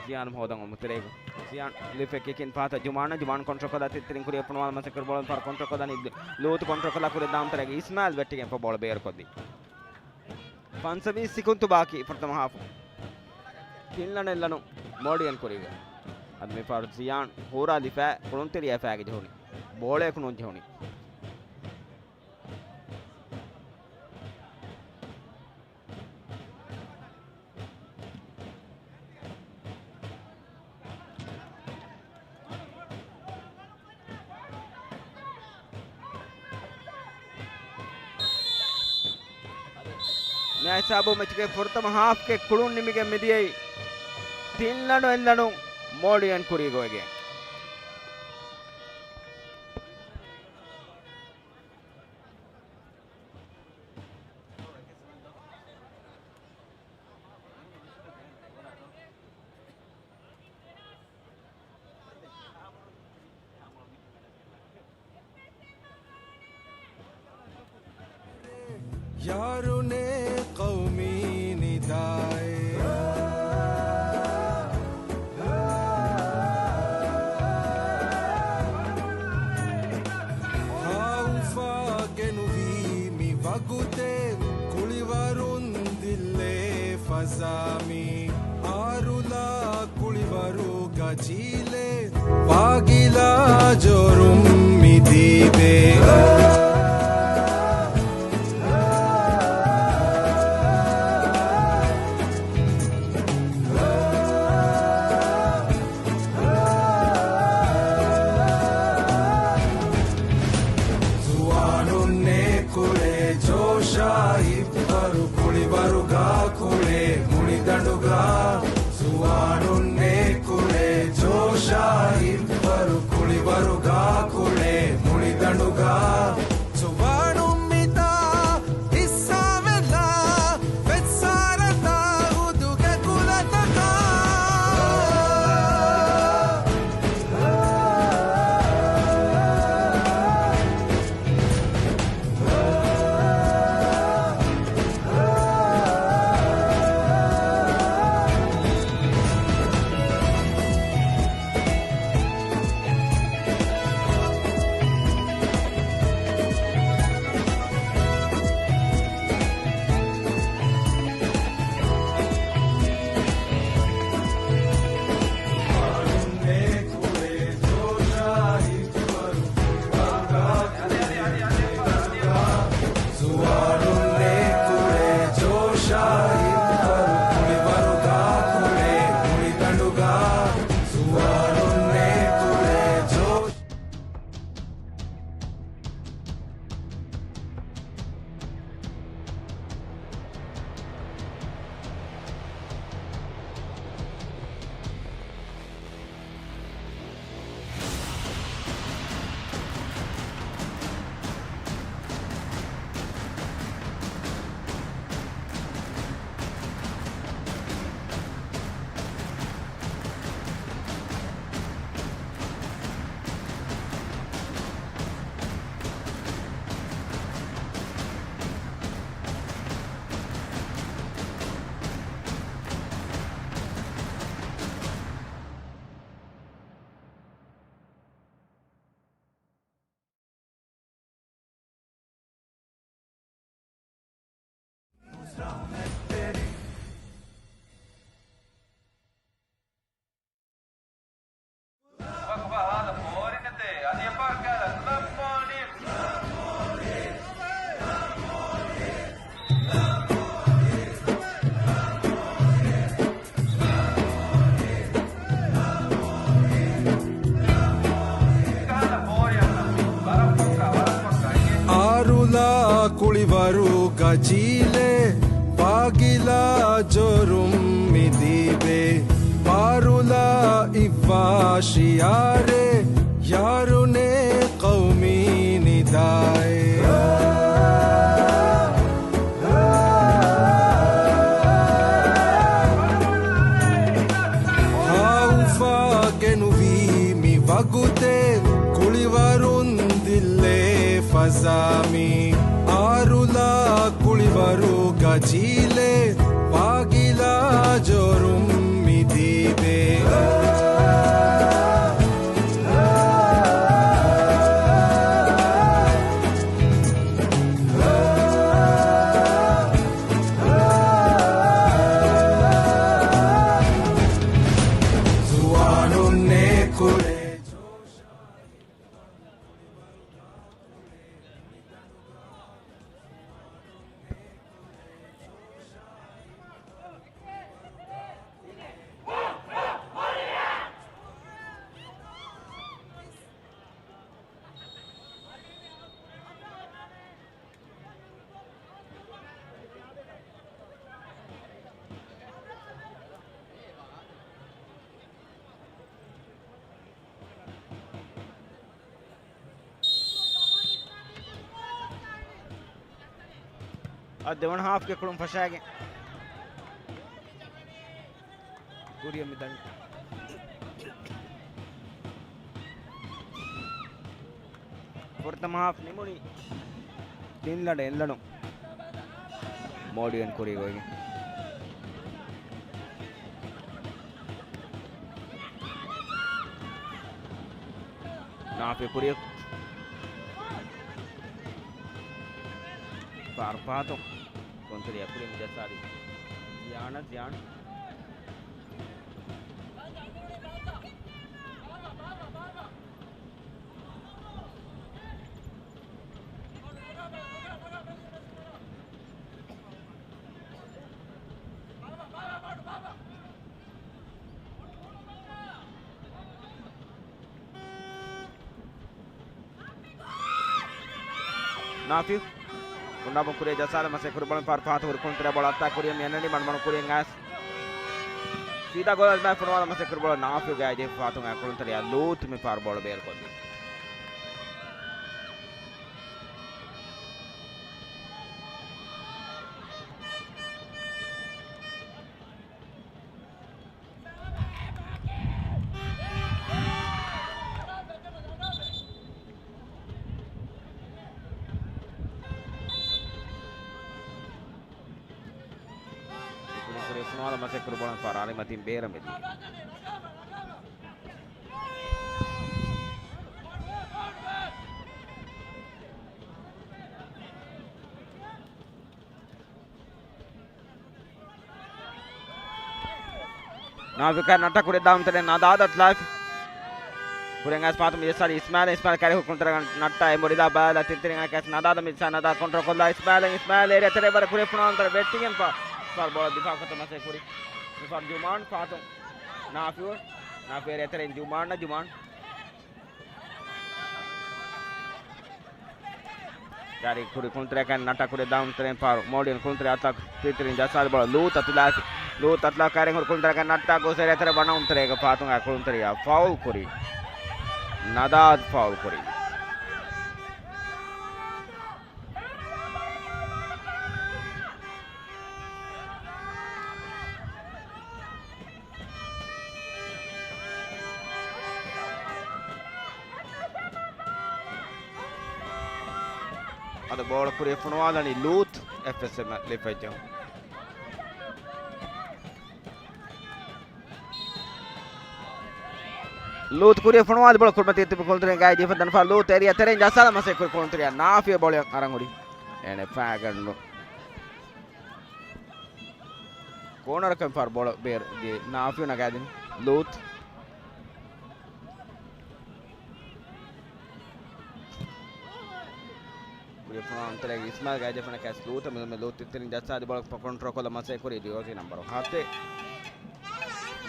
ޒިޔާން ހޯދަން އޮމުތެރޭގަ. ޒިޔާން ލިފެ ކިކިން ފާތަ ޖުމާން، ޖުމާން ކޮންޓްރޯލް ކޮށްލާ ތިތިރިން ކުރިއަށް ފޮނުވާލަ މަސައްކަތް ކުރި ބޯޅަ ފާރު ކޮންޓްރޯލް ކޮށްލާނީ ލޫތު ކޮންޓްރޯލް ކޮށްލާ ކުރި ދާމްތެރޭގެ އިސްމާއިލް ވެއްޓިގެން ފަ ބޯޅަ ބޭރު ކޮށްދީ. ފަންސަވީސް ސިކުންތު ބާކީ ފުރަތަމަ ހާފު. ތިން ލަނޑު އެއް ލަނޑު މޯލްޑިވިއަން ކުރީގަ. އަދި މި ފާރު ޒިޔާން ހޫރާލިފަ ކުޅުންތެރިޔާ ފައިގަ ޖެހުނީ. ބޯޅަޔަކު ނުޖެހުނީ. މި ހިސާބު މެޗުގެ ފުރަތަމަ ހާފްގެ ކުޅުން ނިމިގެން މިދިޔައީ ތިން ލަނޑު އެއް ލަނޑު މޯލްޑިވިއަން ކުރީގަ އޮތްގެން. ޔާރުނޭ ޤައުމީ ނިދާއެއް. ހާއުފާ ގެނުވީ މި ވަގުތެއް، ކުޅިވަރުން ދިއްލޭ ފަޒާ މި. އާރުލާ ކުޅިވަރުގަ ޖީލެއް، ވާގިލާ ޖޯރުން މި ދީބޭ. ޒުވާނުންނޭ ކުޅޭ ޖޯޝާ ހިއްވަރު ކުޅިވަރުގަ ކުޅޭ މުޅިދަނޑުގަ. ޒުވާނުންނޭ ކުޅޭ ޖޯޝާ ހިއްވަރު ކުޅިވަރުގަ ކުޅޭ މުޅިދަނޑުގަ. ޒުވާނުން މިތާ ހިއްސާވެލާ ފެއްސާރަތާ ހުދުގެ ކުލަތަކާ. އާރުލާ ކުޅިވަރުގަ ޖީލެއް، ވާގިލާ ޖޯރުން މި ދީބޭ. އަރުލާ އިއްވާ ޝިއާރެއް، ޔާރުނޭ ޤައުމީ ނިދާއެއް. ހާއުފާ ގެނުވީ މި ވަގުތެއް، ކުޅިވަރުން ދިއްލޭ ފަޒާ މީ. އަރުލާ ކުޅިވަރުގަ ޖީލެއް، ވާގިލާ ޖޯރުން މި ދީބޭ. ޒުވާނުންނޭ ކުޅޭ އަދި ދެވަނަ ހާފްގެ ކުޅުން ފަށާގެން ކުރިއަށް މި ދަނީ. ފުރަތަމަ ހާފް ނިމުނީ ތިން ލަނޑެއް އެއް ލަނޑުން. މޯޑިއަން ކުރީ ގޮތްގެ. ނާފި ކުރި ފާރު ފާތު. ކުންތުރި އަކުރި މި ޖައްސާލި. ޒިޔާނަށް، ޒިޔާން. ނާފި. ކުންނާބުން ކުރިއަށް ޖައްސާލަން މަސައްކަތް ކުރި ބޯޅަ ފާރު ފާތު ކުރި ކުންތުރިއަށް ބޯޅަ އަތާ ކުރިއަށް މި އަންނަނީ މަންމަނު ކުރިއަށް އައިސް. ސީދާ ގޯލަށް އަޒްމާ ފޮނުވާލަން މަސައްކަތް ކުރި ބޯޅަ ނާފި ގާތް ދެ ފާތުން އައި ކުންތުރިއަށް ލޫތު މި ފާރު ބޯޅަ ބޭރުކޮށްލީ. ކުރި ކުރި ފޮނުވާލަން މަސައްކަތް ކުރި ބޯޅަ ފާރު އަލިމަތިން ބޭރަށް މިދިޔަ. ނާފި ކުރި ނައްޓާ ކުރި ދާން ތެރެ ނަދާދަށް ލާފި. ކުރިއަށް އައިސް ފާތު މި ޖައްސާލީ އިސްމާއިލް، އިސްމާއިލް ކުރި ކުންތުރިއަށް ނައްޓާ އެ މުރިދާ ބާލަ ތިތިރި އައިސް ނަދާދަށް މި ޖައްސާ ނަދާ ކޮންޓްރޯލް ކޮށްލާ އިސްމާއިލް، އިސްމާއިލް އޭރިއާ ތެރެ ވަރަށް ކުރި ފޮނުވާލަން ތެރެ ވެއްޓިގެން ފާ، ފާރު ބޯޅަ ދިފާއު ކޮށް މަސައްކަތް ކުރި. މި ފާރު ޖުމާން ފާތު ނާފިއު، ނާފިއު އޭރިއާ ތެރެއިން ޖުމާން، ޖުމާން. ޖާރީ ކުރި ކުންތުރިއަކަށް ނައްޓާ ކުރި ދާން ތެރެއިން ފާރު. މޯޑިއަން ކުންތުރި އަތާ ތިތިރިން ޖައްސާލި ބޯޅަ ލޫތު އަތުލާފި. ލޫތު އަތުލާ ކައިރިން ކުރި ކުންތުރިއަކަށް ނައްޓާ ގޮސް އޭރިއާ ތެރެ ވަނައުން ތެރޭގަ ފާތުން އައި ކުންތުރިއަށް ފައުލް ކުރި. ނަދާދް ފައުލް ކުރި. އަދި ބޯޅަ ކުރިއަށް ފޮނުވާލަނީ ލޫތު އެފްއެސްއެމް ލިފައްޖަ. ލޫތު ކުރިއަށް ފޮނުވާލި ބޯޅަ ކުރިމަތީ ތިބި ކުންތުރިއަށް ގާތް ދީފަ ދަންފާ ލޫތު އޭރިއާ ތެރެއިން ޖައްސާލަން މަސައްކަތް ކުރި ކުންތުރިއަށް ނާފިޔަ ބޯޅަ އަރަން ހުރި. އޭނެ ފާގަނޑު. ކޯނަރަކަށް ފާރު ބޯޅަ ބޭރު ދިޔަ ނާފިޔަ ނަގާދިން. ލޫތު. ކުރިއަށް ފޮނުވާލަން ތެރޭގަ އިސްމާއިލް ގާތް ދީފަ ނައްޓާ ލޫތު މި ލޫތު ތިތިރިން ޖައްސާލި ބޯޅަ ކޮންޓްރޯލް ކޮށްލަން މަސައްކަތް ކުރީ ޖާޒީ ނަމްބަރު ހަތެއް.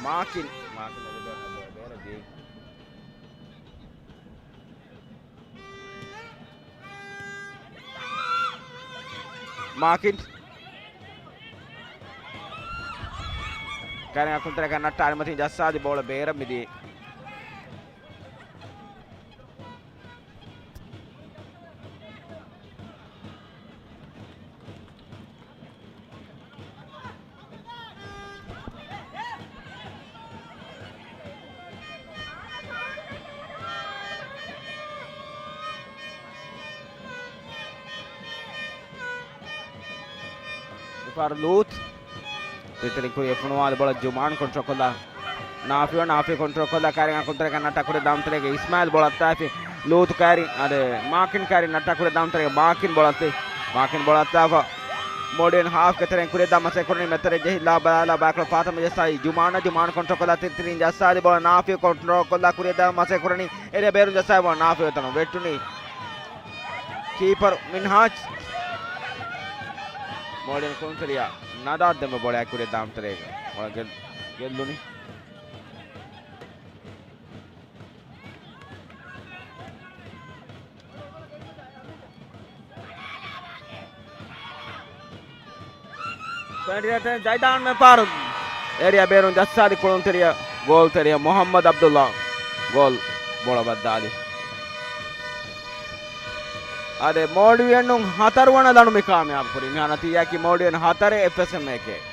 މާކިން، މާކިން ބޭރަށް ދިޔަ. މާކިން. ކައިރިން ކުންތެރިއަކަށް ނައްޓާލި މަތިން ޖައްސާލި ބޯޅަ ބޭރަށް މިދިޔައީ. މިފަހަރު ލޫތް. ތިތިރި ކުރިއަށް ފޮނުވާލި ބޯޅަ ޖުމާން ކޮންޓްރޯލް ކޮށްލާ. ނާފިޔު، ނާފިޔު ކޮންޓްރޯލް ކޮށްލާ ކައިރިން ކުންތެރިއަކަށް ނައްޓާ ކުރިއަށް ދާން ތެރޭގަ އިސްމާއިލް ބޯޅަ އައްތާފި. ލޫތު ކައިރިން، އަދި މާކިން ކައިރިން ނައްޓާ ކުރިއަށް ދާން ތެރޭގަ މާކިން ބޯޅަ އައްތި. މާކިން ބޯޅަ އައްތާފަ. މޯޑިއަން ހާފްގެ ތެރެއިން ކުރިއަށް ދާން މަސައްކަތް ކުރަނީ މެދުތެރެއަށް ޖެހިލާ ބަލާލާ ބާކްރަށް ފާތުމަ ޖައްސާލީ ޖުމާން، ޖުމާން ކޮންޓްރޯލް ކޮށްލާ ތިތިރިން ޖައްސާލި ބޯޅަ ނާފިޔު ކޮންޓްރޯލް ކޮށްލާ ކުރިއަށް ދާން މަސައްކަތް ކުރަނީ އޭރިއާ ބޭރުން ޖައްސާލި ބޯޅަ ނާފިޔު އެތަނުން ވެއްޓުނީ ކީޕަރު މިންހާޖް. މޯޑިއަން ކުންތެރިޔާ ނަދާ ދެންމެ ބޯޅައާ ކުރިއަށް ދާން ތެރޭގަ ގެއްލުނީ. ފެންޑިޔަތެން ޒައިދާން މިފަހަރު އޭރިއާ ބޭރުން ޖައްސާލި ކުޅުންތެރިޔާ، ގޯލްތެރިޔާ މުހައްމަދު އަބްދުﷲ ގޯލް ބޯޅަ ބައްދާލި. އާދެ، މޯޑިއަން ހަތަރުވަނަ ލަނޑު މި ކާމިޔާބު ކުރީ. މިހާ ނަތީޖާއަކީ މޯޑިއަން ހަތަރެއް، އެފްއެސްއެމް އެކެއް.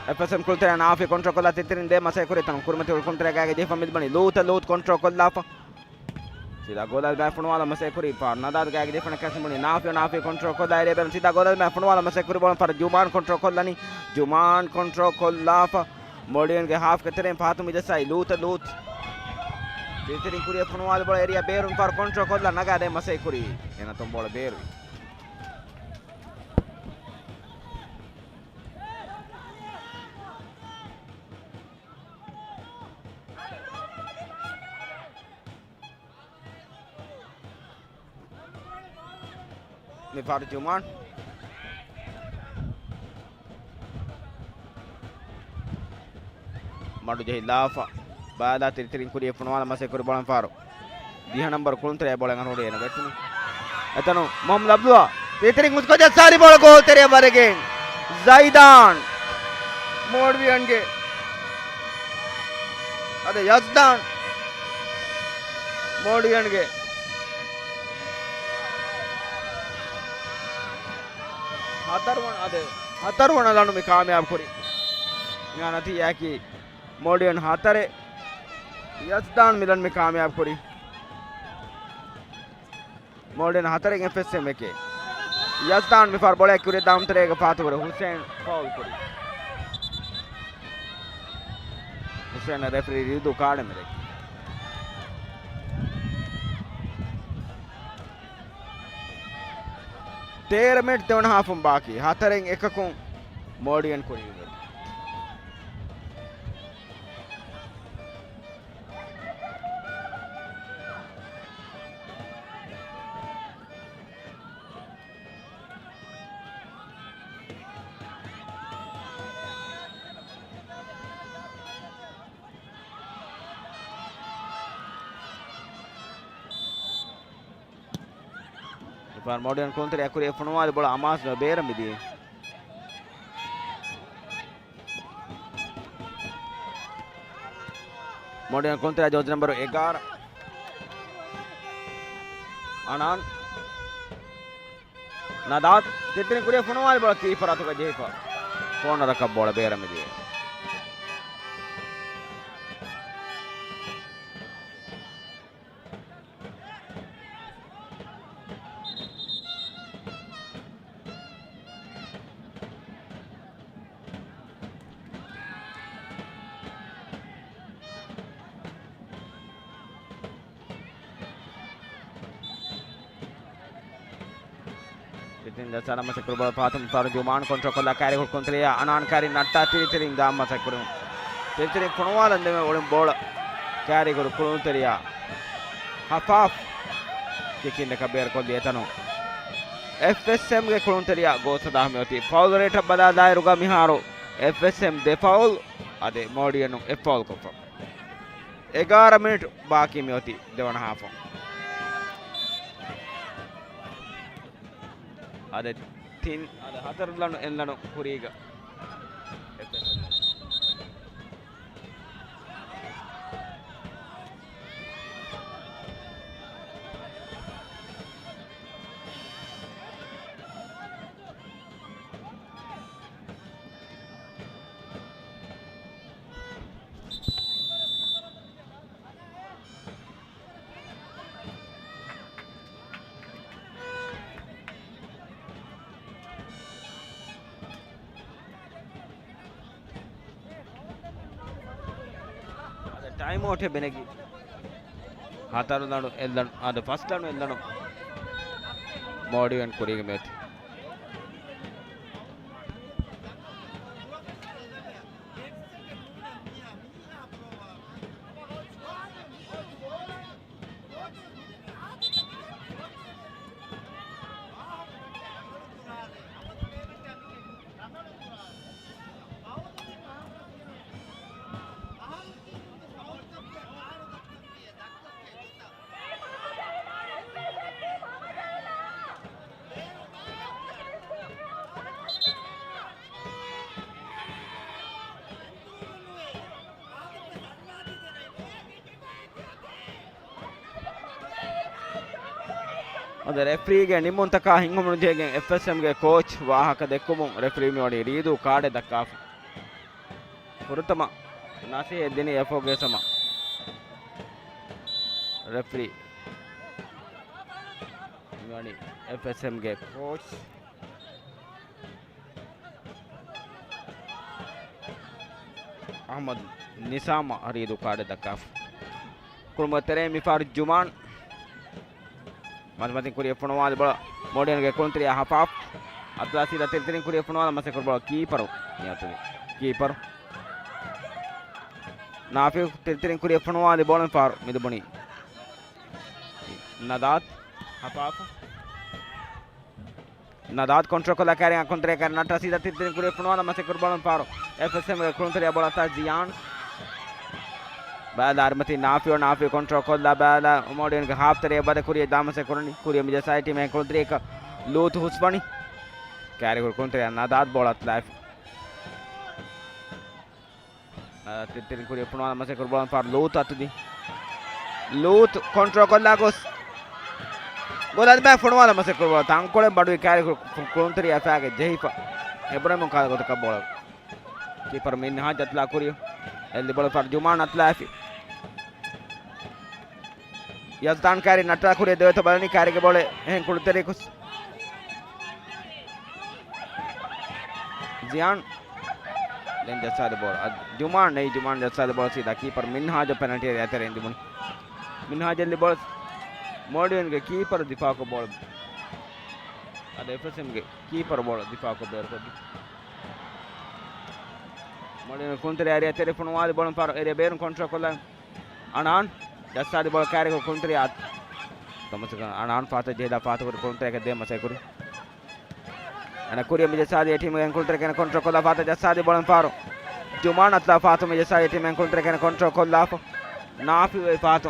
އެފްއެސްއެމް ކުޅުންތެރިޔާ ނާފިޔު ކޮންޓްރޯލް ކޮށްލާ ތިތިރިން ދޭން މަސައްކަތް ކުރި ތަނު ކުރިމަތި ކުޅުންތެރިޔާ ގާގަ ޖެހިފަ މިދިބަނީ ލޫތަށް، ލޫތު ކޮންޓްރޯލް ކޮށްލާފަ. ސީދާ ގޯލާ ބައި ފޮނުވާލަން މަސައްކަތް ކުރި ފާރު ނަދާދު ގާގަ ޖެހިފަ ކެސި ބުނި ނާފިޔު، ނާފިޔު ކޮންޓްރޯލް ކޮށްލާ އޭރިއާ ބޭރުން ސީދާ ގޯލާ ބައި ފޮނުވާލަން މަސައްކަތް ކުރި ބޯޅަ ފާރު ޖުމާން ކޮންޓްރޯލް ކޮށްލަނީ. ޖުމާން ކޮންޓްރޯލް ކޮށްލާފަ. މޯޑިއަންގެ ހާފްގެ ތެރެއިން ފާތުމަ ޖައްސާލީ ލޫތަށް، ލޫތު. ތިތިރިން ކުރިއަށް ފޮނުވާލި ބޯޅަ އޭރިއާ ބޭރުން ފާރު ކޮންޓްރޯލް ކޮށްލާ ނަގާދޭން މަސައްކަތް ކުރީ. އެނަތޮން ބޯޅަ ބޭރުވި. މިފަހަރު ޖުމާން. މަޑު ޖެހިލާފަ. ބާލާ ތިރިތިރިން ކުރިއަށް ފޮނުވާލަން މަސައްކަތް ކުރި ބޯޅަ ފާރު. ދިހަ ނަންބަރު ކުޅުންތެރިޔާ ބޯޅަ އަނގަރު އޭނަ ވެއްޓުނީ. އެތަނު މުހައްމަދު އަބްދުﷲ. ތިތިރިން ހުސްކޮށް ޖައްސާލި ބޯޅަ ގޯލްތެރެއަށް ވަރެގެން. ޒައިދާން. މޯޑިއަންގެ. އަދި ޔަޒްދާން. މޯޑިއަންގެ. ހަތަރުވަނަ، އަދި ހަތަރުވަނަ ލަނޑު މި ކާމިޔާބު ކުރި. މިހާ ނަތީޖާއަކީ މޯޑިއަން ހަތަރެއް، ޔަޒްދާން މިލަން މި ކާމިޔާބު ކުރީ. މޯޑިއަން ހަތަރެއް، އެފްއެސްއެމް އެކެއް. ޔަޒްދާން މިފަހަރު ބޯޅަ ކުރިއަށް ދާން ތެރޭގަ ފާތުކުރި ހުސެން ފައުލް ކުރި. ހުސެން ރެފްރީ ރިދު ކާޑެއް މި ދެއްކި. ތޭރަ މިނިޓް ދެވަނަ ހާފުން ބާކީ. ހަތަރެއް އެކަކުން މޯޑިއަން ކުރީ. މިފަހަރު މޯޑިއަން ކުޅުންތެރިޔާ ކުރިއަށް ފޮނުވާލި ބޯޅަ އަމާޒު ބޭރަށް މިދިޔަ. މޯޑިއަން ކުޅުންތެރިޔާ ޖާޒީ ނަންބަރު އެގާރަ. އަނާން. ނަދާދު. ތިތިރިން ކުރިއަށް ފޮނުވާލި ބޯޅަ ކީޕަރ އަތުގަ ޖެހިފަ. ކޯނަރަކަށް ބޯޅަ ބޭރަށް މިދިޔަ. ތިތިރިން ޖައްސާލަން މަސައްކަތް ކުރި ބޯޅަ ފާތުމަ ފާރު ޖުމާން ކޮންޓްރޯލް ކޮށްލާ ކައިރި ކުޅުންތެރިޔާ އަނާން ކައިރިން ނައްޓާ ތިރިތިރިން ދާން މަސައްކަތް ކުރި. ތިރިތިރިން ފޮނުވާލަން ދެމެ އުޅެން ބޯޅަ ކައިރި ކުރި ކުޅުންތެރިޔާ ހަފާފް ކިކިން ދެކަށް ބޭރުކޮށްލި އެތަނު. އެފްއެސްއެމްގެ ކުޅުންތެރިޔާ ގޯސް ސަލާހް މިއޮތީ ފައުލް ރޭޓަށް ބަލާލާއިރުގަ މިހާރު އެފްއެސްއެމް ދެ ފައުލް އަދި މޯޑިއަނު އެއް ފައުލް ކޮށްފަ. އެގާރަ މިނިޓް ބާކީ މިއޮތީ ދެވަނަ ހާފު. އަދެ ތިން، އަދެ ހަތަރު ލަނޑު އެއްލަނޑު ކުރީގަ. އަދި ޓައިމް އައުޓެއް ބެނެގީ. ހަތަރު ލަނޑު އެއްލަނޑު، އަދި ފަސް ލަނޑު އެއްލަނޑު މޯޑިވެން ކުރީގަ މިއޮތީ. އަދި ރެފްރީގެ ނިންމުންތަކާ ހިނގުމުން ޖެހިގެން އެފްއެސްއެމްގެ ކޯޗް ވާހަކަ ދެއްކުމުން ރެފްރީ މިވަނީ ރީދޫ ކާޑެއް ދައްކާފަ. ފުރަތަމަ ނަސޭ ދިނީ އެފްއޯގެ ސަމާ. ރެފްރީ މިވަނީ އެފްއެސްއެމްގެ ކޯޗް އަޙްމަދު ނިސާމަށް ރީދޫ ކާޑެއް ދައްކާފަ. ކުޅުމުގެ ތެރެއިން މިފަހަރު ޖުމާން. މަތިމަތިން ކުރިއަށް ފޮނުވާލި ބޯޅަ މޯޑިވެންގެ ކުޅުންތެރިޔާ ހަފާފް. އަތުލާ ސީދާ ތިރިތިރިން ކުރިއަށް ފޮނުވާލަން މަސައްކަތް ކުރި ބޯޅަ ކީޕަރު ނިޔަތުވި. ކީޕަރު. ނާފިއު ތިރިތިރިން ކުރިއަށް ފޮނުވާލި ބޯޅަ މިފަހަރު މިދުބުނީ. ނަދާތް ހަފާފް. ނަދާތް ކޮންޓްރޯލް ކޮށްލާ ކާރިއަށް ކުޅުންތެރިޔާ ނައްޓާ ސީދާ ތިރިތިރިން ކުރިއަށް ފޮނުވާލަން މަސައްކަތް ކުރި ބޯޅަ މިފަހަރު އެފްއެސްއެމްގެ ކުޅުންތެރިޔާ ބޯޅަ އަތާ ޒިޔާން. ބަލާ އަރިމަތި ނާފިއު، ނާފިއު ކޮންޓްރޯލް ކޮށްލާ ބަލާ މޯޑިވެންގެ ހާފް ތެރެއަށް ވަދެ ކުރިއަށް ދާ މަސައްކަތް ކުރަނީ. ކުރިއަށް މިޖައްސާލީ ޓީމެއް ކުޅުންތެރިޔަކަށް ލޫތު ހުސްވަނީ. ކާރި ކުރި ކުޅުންތެރިޔާ ނަދާތް ބޯޅަ އަތުލާފި. ނަދާތް ތިރިތިރިން ކުރިއަށް ފޮނުވާލަން މަސައްކަތް ކުރި ބޯޅަ މިފަހަރު ލޫތު އަތުދީ. ލޫތު ކޮންޓްރޯލް ކޮށްލާ ގޮސް ގޯލާ ދިމާއަށް ފޮނުވާލަން މަސައްކަތް ކުރި ބޯޅަ ތަންކޮޅެއް މަޑުވި ކާރި ކު-، ކު-، ކުޅުންތެރިޔާ އެފްއޭގެ ޖެހިފަ. އެބުރެމުން ކާލަ ގޮތަކަށް ބޯޅަ. ކީޕަރު މިންހާޖް އަތުލާ ކުރިއަށް. އެއްލި ބޯޅަ މިފަހަރު ޖުމާން އަތުލާފި. ޔަޒްދާން ކާރި ނައްޓާ ކުރިއަށް ދެވޭތޯ ބަލަނީ ކާރިގެ ބޯޅަ އެހެން ކުޅުންތެރިޔަކު. ޒިޔާން. ދެން ޖައްސާލި ބޯޅަ. އަދި ޖުމާން ނެތް، ޖުމާން ޖައްސާލި ބޯޅަ ސީދާ ކީޕަރު މިންހާޖަށް ޕެނަލްޓީ އެރިއާ ތެރެއިން ދިބުނީ. މިންހާޖަށް އެއްލި ބޯޅަ މޯޑިވެންގެ ކީޕަރު ދިފާކޮށް ބޯޅަ. އަދި އެފްއެސްއެމްގެ ކީޕަރު ބޯޅަ ދިފާކޮށް ބޭރުކޮށްދިން. މޯޑިވެންގެ ކުޅުންތެރިޔާ އެރިއާ ތެރެ ފޮނުވާލި ބޯޅަ މިފަހަރު އެރިއާ ބޭރުން ކޮންޓްރޯލް ކޮށްލާ. އަނާން ޖައްސާލި ބޯޅަ ކާރިކޮށް ކުޅުންތެރިޔާ އަތު. ތަމަސަކަށް އަނާން ފާތަށް ޖެހިލާ ފާތަކުރި ކުޅުންތެރިޔާގެ ދޭ މަސައްކަތް ކުރި. އަނެއް ކުރިއަށް މިޖައްސާލީ އެ ޓީމުގެ އެންކުޅުންތެރިޔާ ކުޅުންތެރިޔާ ކޮންޓްރޯލް ކޮށްލާ ފާތަށް ޖައްސާލި ބޯޅަ މިފަހަރު. ޖުމާން އަތުލާ ފާތު މިޖައްސާލީ ޓީމުގެ އެންކުޅުންތެރިޔާ ކޮންޓްރޯލް ކޮށްލާފަ. ނާފިއު އޮތް ފާތު.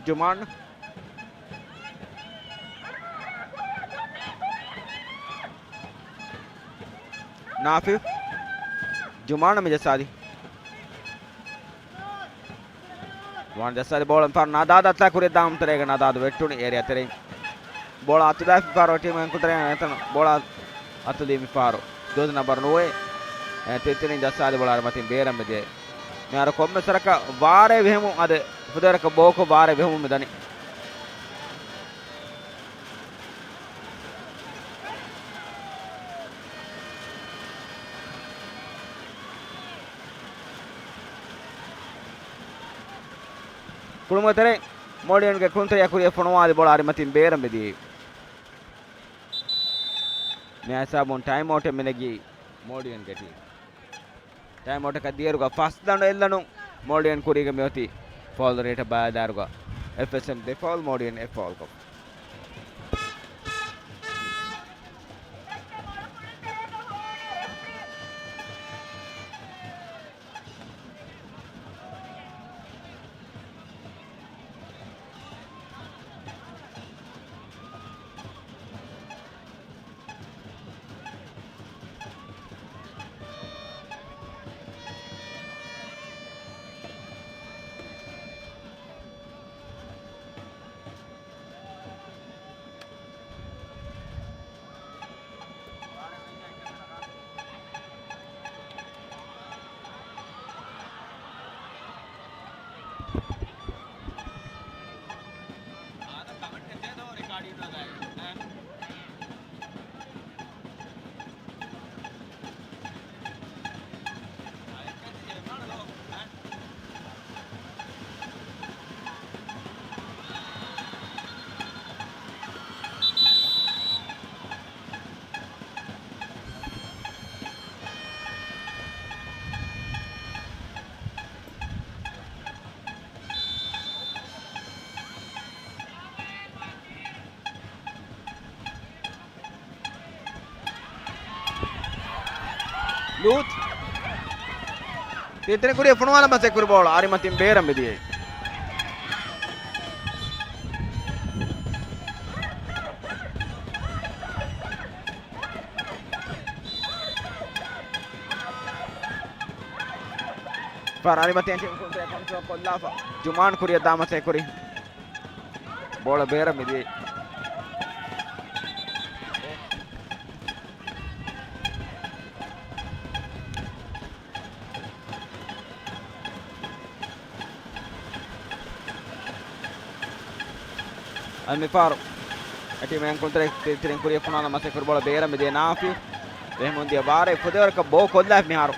ޖުމާން. ނާފިއު. ޖުމާން މިޖައްސާލީ. ވާން ޖައްސާލި ބޯޅަ މިފަހަރު ނަދާދަށް އަތުލާ ކުރިއަށް ދާން ތެރޭގަ ނަދާދު ވެއްޓުނީ އޭރިއާ ތެރެއިން. ބޯޅަ އަތުލާފި މިފަހަރު ޓީމު އެންކުޅުންތެރިޔާ އެތަނު ބޯޅަ އަތުލީ މިފަހަރު. ޖޯޒި ނަމްބަރު ނުވައެއް. އެ، ތިރިތިރިން ޖައްސާލި ބޯޅަ އަރިމަތިން ބޭރަށް މިދިޔަ. މިހާރު ކޮންމެ ސަރަކަށް ވާރޭ ވެހެމުން އަދި ފުދޭވަރަކަށް ބޯކޮށް ވާރޭ ވެހެމުން މިދަނީ. ކުޅުމުގެ ތެރެއިން މޯޑިވެންގެ ކުޅުންތެރިޔާ ކުރިއަށް ފޮނުވާލި ބޯޅަ އަރިމަތިން ބޭރަށް މިދިޔައީ. މި ހިސާބުން ޓައިމް އައުޓެއް މިނެގީ މޯޑިވެންގެ ޓީމް. ޓައިމް އައުޓަކަށް ދިޔައިރުގަ ފަސް ލަނޑު އެއްލަނޑު މޯޑިވެން ކުރީގަ މިއޮތީ. ފޯލް ރޭޓަށް ބަލާލާއިރުގަ އެފްއެސްއެމް ދެ ފޯލް، މޯޑިވެން އެއް ފޯލްކޮށް. ލޫތް. ތިތިރި ކުރިއަށް ފޮނުވާލަން މަސައްކަތް ކުރި ބޯޅަ އަރިމަތިން ބޭރަށް މިދިޔައީ. ފާރު އަރިމަތިން ޓީމް ކުންތެރި ކޮންޓްރޯލް ކޮށްލާފަ. ޖުމާން ކުރިއަށް ދާ މަސައްކަތް ކުރި. ބޯޅަ ބޭރަށް މިދިޔައީ. އަދި މިފާރު އެ ޓީމް އެންކުންތެރި ތި-، ތިރިން ކުރިއަށް ފޮނުވާލަން މަސައްކަތް ކުރި ބޯޅަ ބޭރަށް މިދިޔައީ ނާފި. ރެހިމުން ދިޔަ ބާރެއް ފުދޭވަރަކަށް ބޯ ކޮށްލާފި މިހާރު.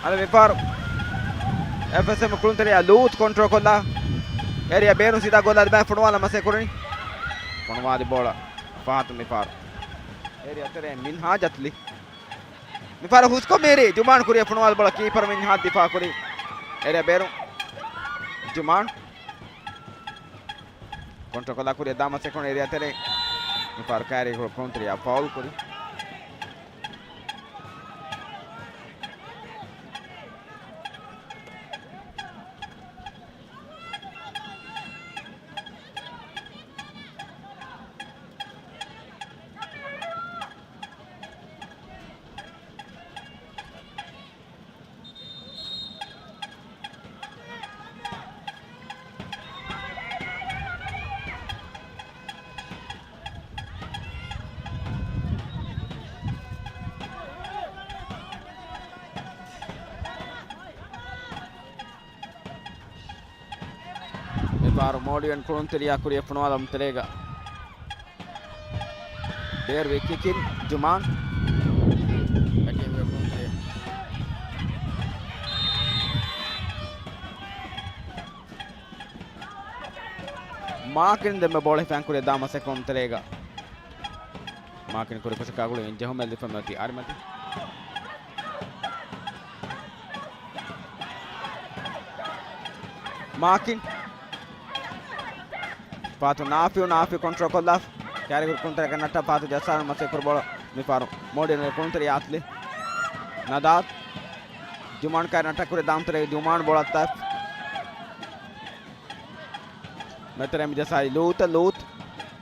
އަދި މިފަހަރު އެފްއެސްއެމް ކުޅުންތެރިޔާ ލޫތް ކޮންޓްރޯލް ކޮށްލާ އޭރިއާ ބޭރުން ސީދާ ގޯލާ ލިބާ ފޮނުވާލަން މަސައްކަތް ކުރަނީ. ފޮނުވާލި ބޯޅަ ފަހަތު މިފަހަރު އޭރިއާ ތެރޭ މިންހާޖް އަތިލި. މިފަހަރު ހުސްކޮށް މީރި ޖުމާން ކުރިއަށް ފޮނުވާލި ބޯޅަ ކީޕަރު މިންހާޖް ދިފާ ކުރި. އޭރިއާ ބޭރުން ޖުމާން. ކޮންޓްރޯލް ކޮށްލާ ކުރިއަށް ދާ މަސައްކަތް ކުރަނީ އޭރިއާ ތެރޭ. މިފަހަރު ކައިރި ކުޅުންތެރިޔާ ފައުލް ކުރި. މިފަހަރު މޯޑިއަން ކުޅުންތެރިޔާ ކުރިއަށް ފޮނުވާލަމުން ތެރޭގަ ބޭރުވި ކިކިން ޖުމާން. އެޓީމްގެ ކުޅުންތެރިޔާ މާކިން ދެންމެ ބޯޅަ ހިފާން ކުރިއަށް ދާ މަސައްކަތް ކުރުން ތެރޭގަ. މާކިން ކުރި ކުށަކާ ގުޅި އިން ޖެހުމެއް ލިބިފަ މިއޮތީ އަރިމަތި. މާކިން. ފާތު ނާފިއު، ނާފިއު ކޮންޓްރޯލް ކޮށްލާ. ކައިރި ކުރި ކުންތެރިއަކަށް ނައްޓާ ފާތު ޖައްސާލަން މަސައްކަތް ކުރި ބޯޅަ މިފަހަރު މޯޑިއަންގެ ކުންތެރިޔާ އަތިލި. ނަދާދް. ޖުމާން ކައިރި ނައްޓާ ކުރި ދާން ތެރޭ ޖުމާން ބޯޅަ އައްތާފި. މެތެރެ މި ޖައްސާލީ ލޫތަށް، ލޫތް.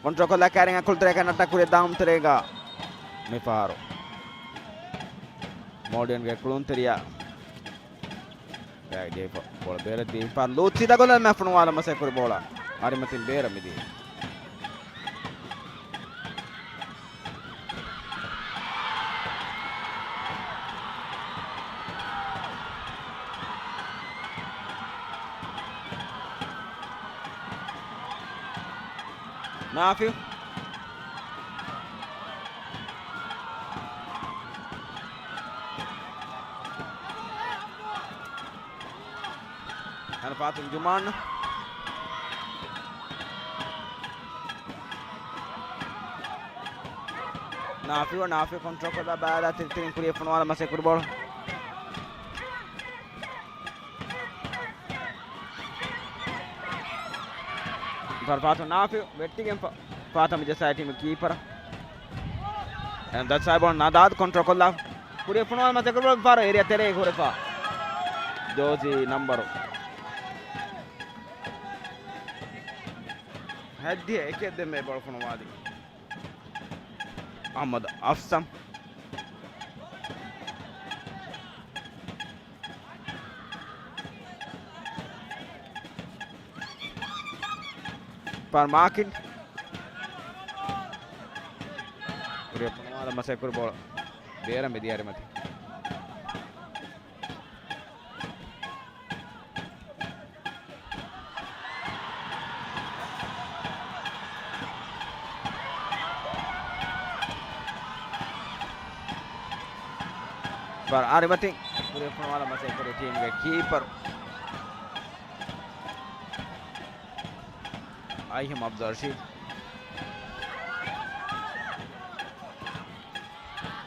ކޮންޓްރޯލް ކޮށްލާ ކައިރިން އަކުޅު ތެރެއަކަށް ނައްޓާ ކުރި ދާން ތެރޭގަ މިފަހަރު މޯޑިއަންގެ ކުޅުންތެރިޔާ ގާތް ޖެހިފަ ބޯޅަ ބޭރަށް ދީފަ ލޫތް ސީދާ ގޯލަށް މެ ފޮނުވާލަން މަސައްކަތް ކުރި ބޯޅަ އަރިމަތިން ބޭރަށް މިދިޔައީ. ނާފިއު. އަނެއް ފާތުން ޖުމާން. ނާފިއު، ނާފިއު ކޮންޓްރޯލް ކޮށްލާ ބާލާ ތިރިތިރިން ކުރިއަށް ފޮނުވާލަން މަސައްކަތް ކުރި ބޯޅަ. ފާތު ނާފިއު ވެއްޓިގެން ފާ-، ފާތު މި ޖައްސާ ޓީމް ކީޕަރ. އެން ދަސް ސާބޯން ނަދާދް ކޮންޓްރޯލް ކޮށްލާ. ކުރިއަށް ފޮނުވާލަން މަސައްކަތް ކުރި ބޯޅަ އޭރިއާ ތެރޭ ހުރެފަ. ޖޯޒީ ނަންބަރު. ހައްދިހަ އެކެއް ދެމޭ ބޯޅަ ފޮނުވާލި. އަޙްމަދު އަފްސަން. ފާރު މާކިން. ކުރިއަށް ފޮނުވާލަން މަސައްކަތް ކުރި ބޯޅަ ބޭރަށް މިދިޔަ އަރިމަތި. ފާރު އަރިމަތިން ކުރިއަށް ފޮނުވާލަން މަސައްކަތް ކުރި ޓީމްގެ ކީޕަރު އައިހަމް އަބްދުލް ރަޝީދު.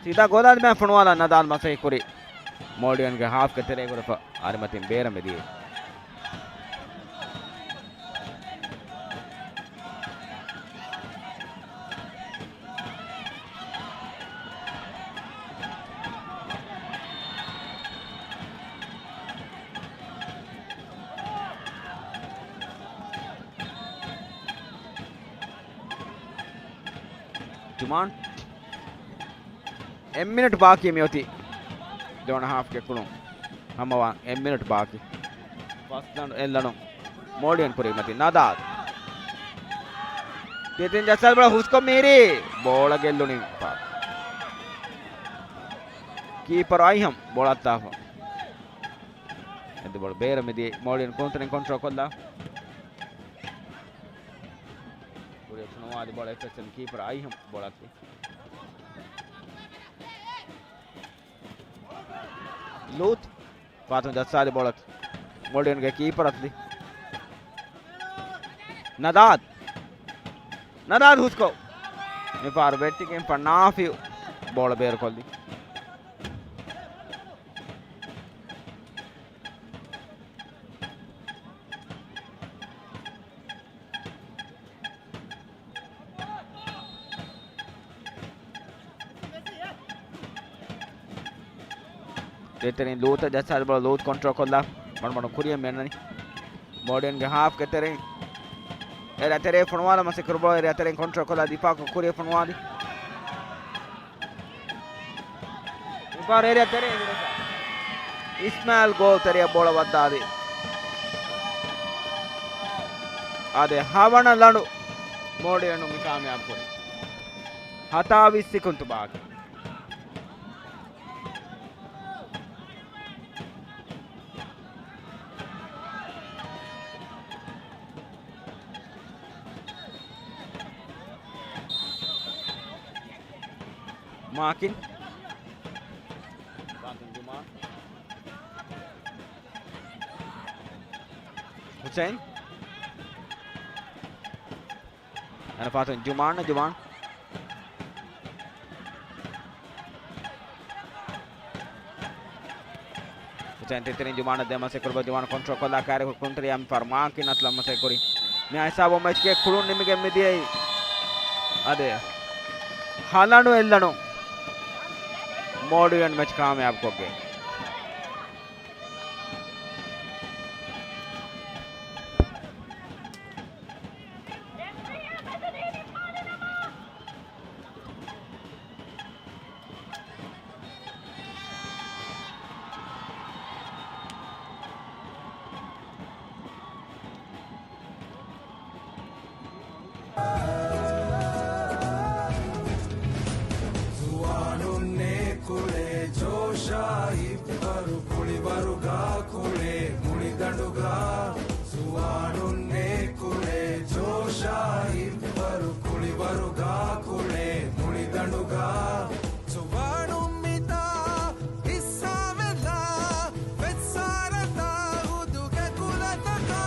ސީދާ ގޯލާ ދިމާ ފޮނުވާލާ ނަދާލް މަސައްކަތް ކުރި. މޯލްޑިވިއަންގެ ހާފްގެ ތެރޭގަ ހުރެފަ އަރިމަތިން ބޭރަށް މިދިޔައީ. ޖުމާން. އެއް މިނެޓް ބާކީ މިއޮތީ ދެވަނަ ހާފްގެ ކުޅުން ހަމަވާން. އެއް މިނެޓް ބާކީ. ފަސް ލަނޑު އެއް ލަނޑު މޯލްޑިވިއަން ކުރީމަތި ނަދާލް. ތިތިން ޖައްސާލި ބޯޅަ ހުސްކޮށް މިހިރީ. ބޯޅަ ގެއްލުނީ ކީޕަރު އައިހަމް ބޯޅަ އައްތާފަ. އެދު ބޯޅަ ބޭރަށް މިދިޔައީ. މޯލްޑިވިއަން ކުޅުންތެރިން ކޮންޓްރޯލް ކޮށްލާ. ކުރިއަށް ފޮނުވާލި ބޯޅަ އެފްއެސްއެމް ކީޕަރު އައިހަމް ބޯޅަ އަތު. ލޫތު. ފާތުން ޖައްސާލި ބޯޅަ މޯލްޑިވިއަންގެ ކީޕަރަށް ލި. ނަދާދް. ނަދާދް ހުސްކޮށް. މިފަހަރު ވެއްޓިގެންފަ ނާފިއު ބޯޅަ ބޭރުކޮށްލި. ދެތެރެއިން ލޫތަށް ޖައްސާލި ބޯޅަ ލޫތު ކޮންޓްރޯލް ކޮށްލާ. މަޑުމަޑުން ކުރިއަށް މި އަންނަނީ. މޯލްޑިވިއަންގެ ހާފްގެ ތެރެއިން. އެރިއާ ތެރޭ ފޮނުވާލަ މަސައްކަތް ކުރި ބޯޅަ އެރިއާ ތެރެއިން ކޮންޓްރޯލް ކޮށްލާ ދިފާކޮށް ކުރިއަށް ފޮނުވާލި. މިފަހަރު އެރިއާ ތެރޭ ހުރެފަ. އިސްމާއިލް ގޯލް ތެރެއަށް ބޯޅަ ވައްދާލި. އާދެ، ހަވަނަ ލަނޑު މޯލްޑިވިއަން މި ކާމިޔާބު ކުރީ. ހަތާވީސް ސިކުންތު ބާކީ. މާކިން. ފާތުން ޖުމާން. ހުސެން. އަނެއް ފާތުން ޖުމާން، ޖުމާން. ހުސެން ތިތިރިން ޖުމާނަށް ދޭން މަސައްކަތް ކުރި ބޯޅަ ޖުމާން ކޮންޓްރޯލް ކޮށްލާ ކާރި ކުޅުންތެރިޔާ މިފަހަރު މާކިން އަތުލަން މަސައްކަތް ކުރި. މި ހިސާބުން މެޗްގެ ކުޅުން ނިމިގެން މިދިޔައީ. އާދެ، ހަ ލަނޑު އެއް ލަނޑު. މޯލްޑިވިއަން މެޗް ކާމިޔާބު ކޮށްގެން. ޒުވާނުންނޭ ކުޅޭ ޖޯޝާ ހިއްޕަރު ކުޅިވަރުގާ ކުޅޭ މުޅިދަނޑުގާ. ޒުވާނުންނޭ ކުޅޭ ޖޯޝާ ހިއްޕަރު ކުޅިވަރުގާ ކުޅޭ މުޅިދަނޑުގާ. ޒުވާނުން މިތާ ހިއްސާވެލާ ފެއްސާރަތާ ހުދުގެ ކުލަތަކާ.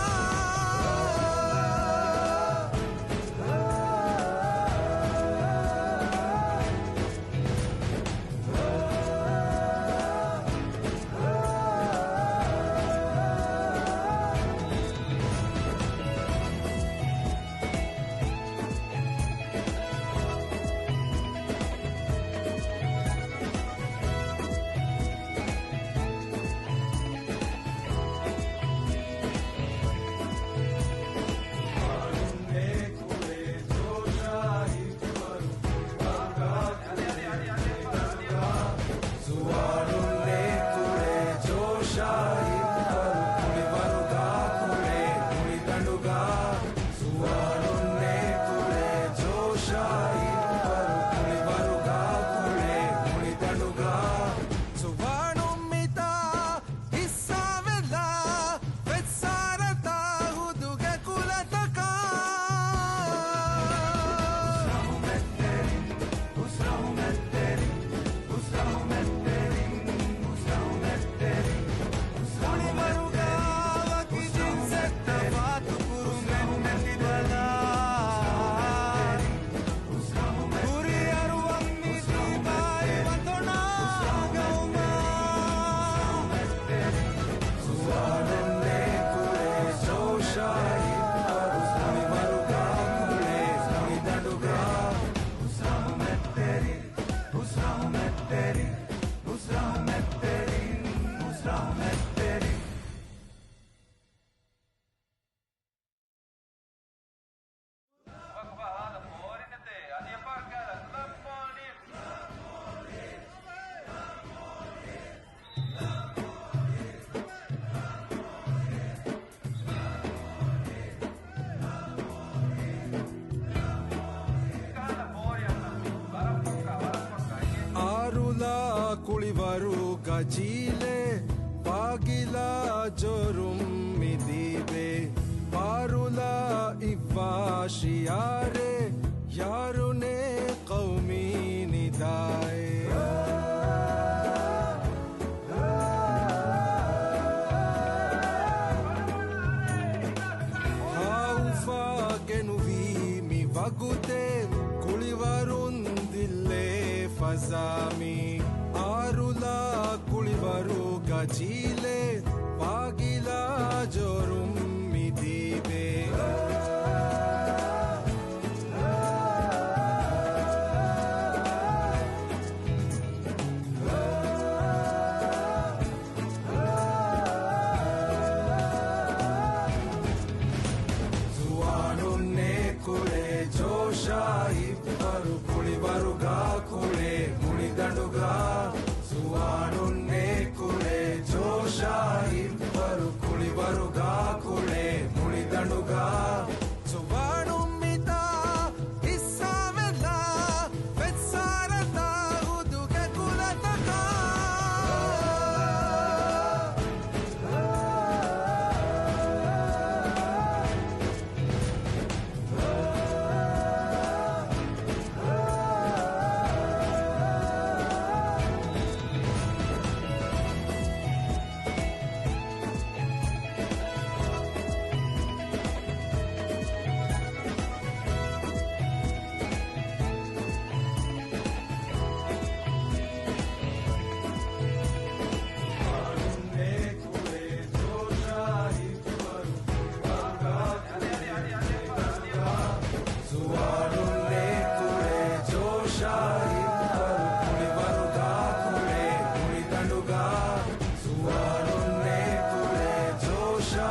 ކުޅިވަރުގަ ޖީލެ ވާގިލާ ޖޯރުން މި ދީބޭ. ބާރުލާ އިއްވާ ޝިއާރެއް، ޔާރުނޭ ޤައުމީ ނިދާއެއް. ހާއުފާ ގެނުވީ މި ވަގުތެއް، ކުޅިވަރުން ދިއްލޭ ފަޒާ މީ. އާރުލާ ކުޅިވަރުގަ ޖީލެއް، ވާގިލާ ޖޯރުން މި ދީބޭ. ޒުވާނުންނޭ ކުޅޭ ޖޯޝާ ހިއްވަރު، ކުޅިވަރުގަ ކުޅޭ މުޅިދަނޑުގަ. ޒުވާނުންނޭ ކުޅޭ ޖޯޝާ ހިއްވަރު، ކުޅިވަރުގަ ކުޅޭ މުޅިދަނޑުގަ. ޒުވާނުން މިތާ ހިއްސާވެލާ، ފެއްސާރަތާ ހުދުގެ ކުލަތަކާ. ޒުވާނުންނޭ ކުޅޭ ޖޯޝާ ހިއްވަރު، ކުޅިވަރުގަ ކުޅޭ މުޅިދަނޑުގަ. ޒުވާނުންނޭ ކުޅޭ ޖޯޝާ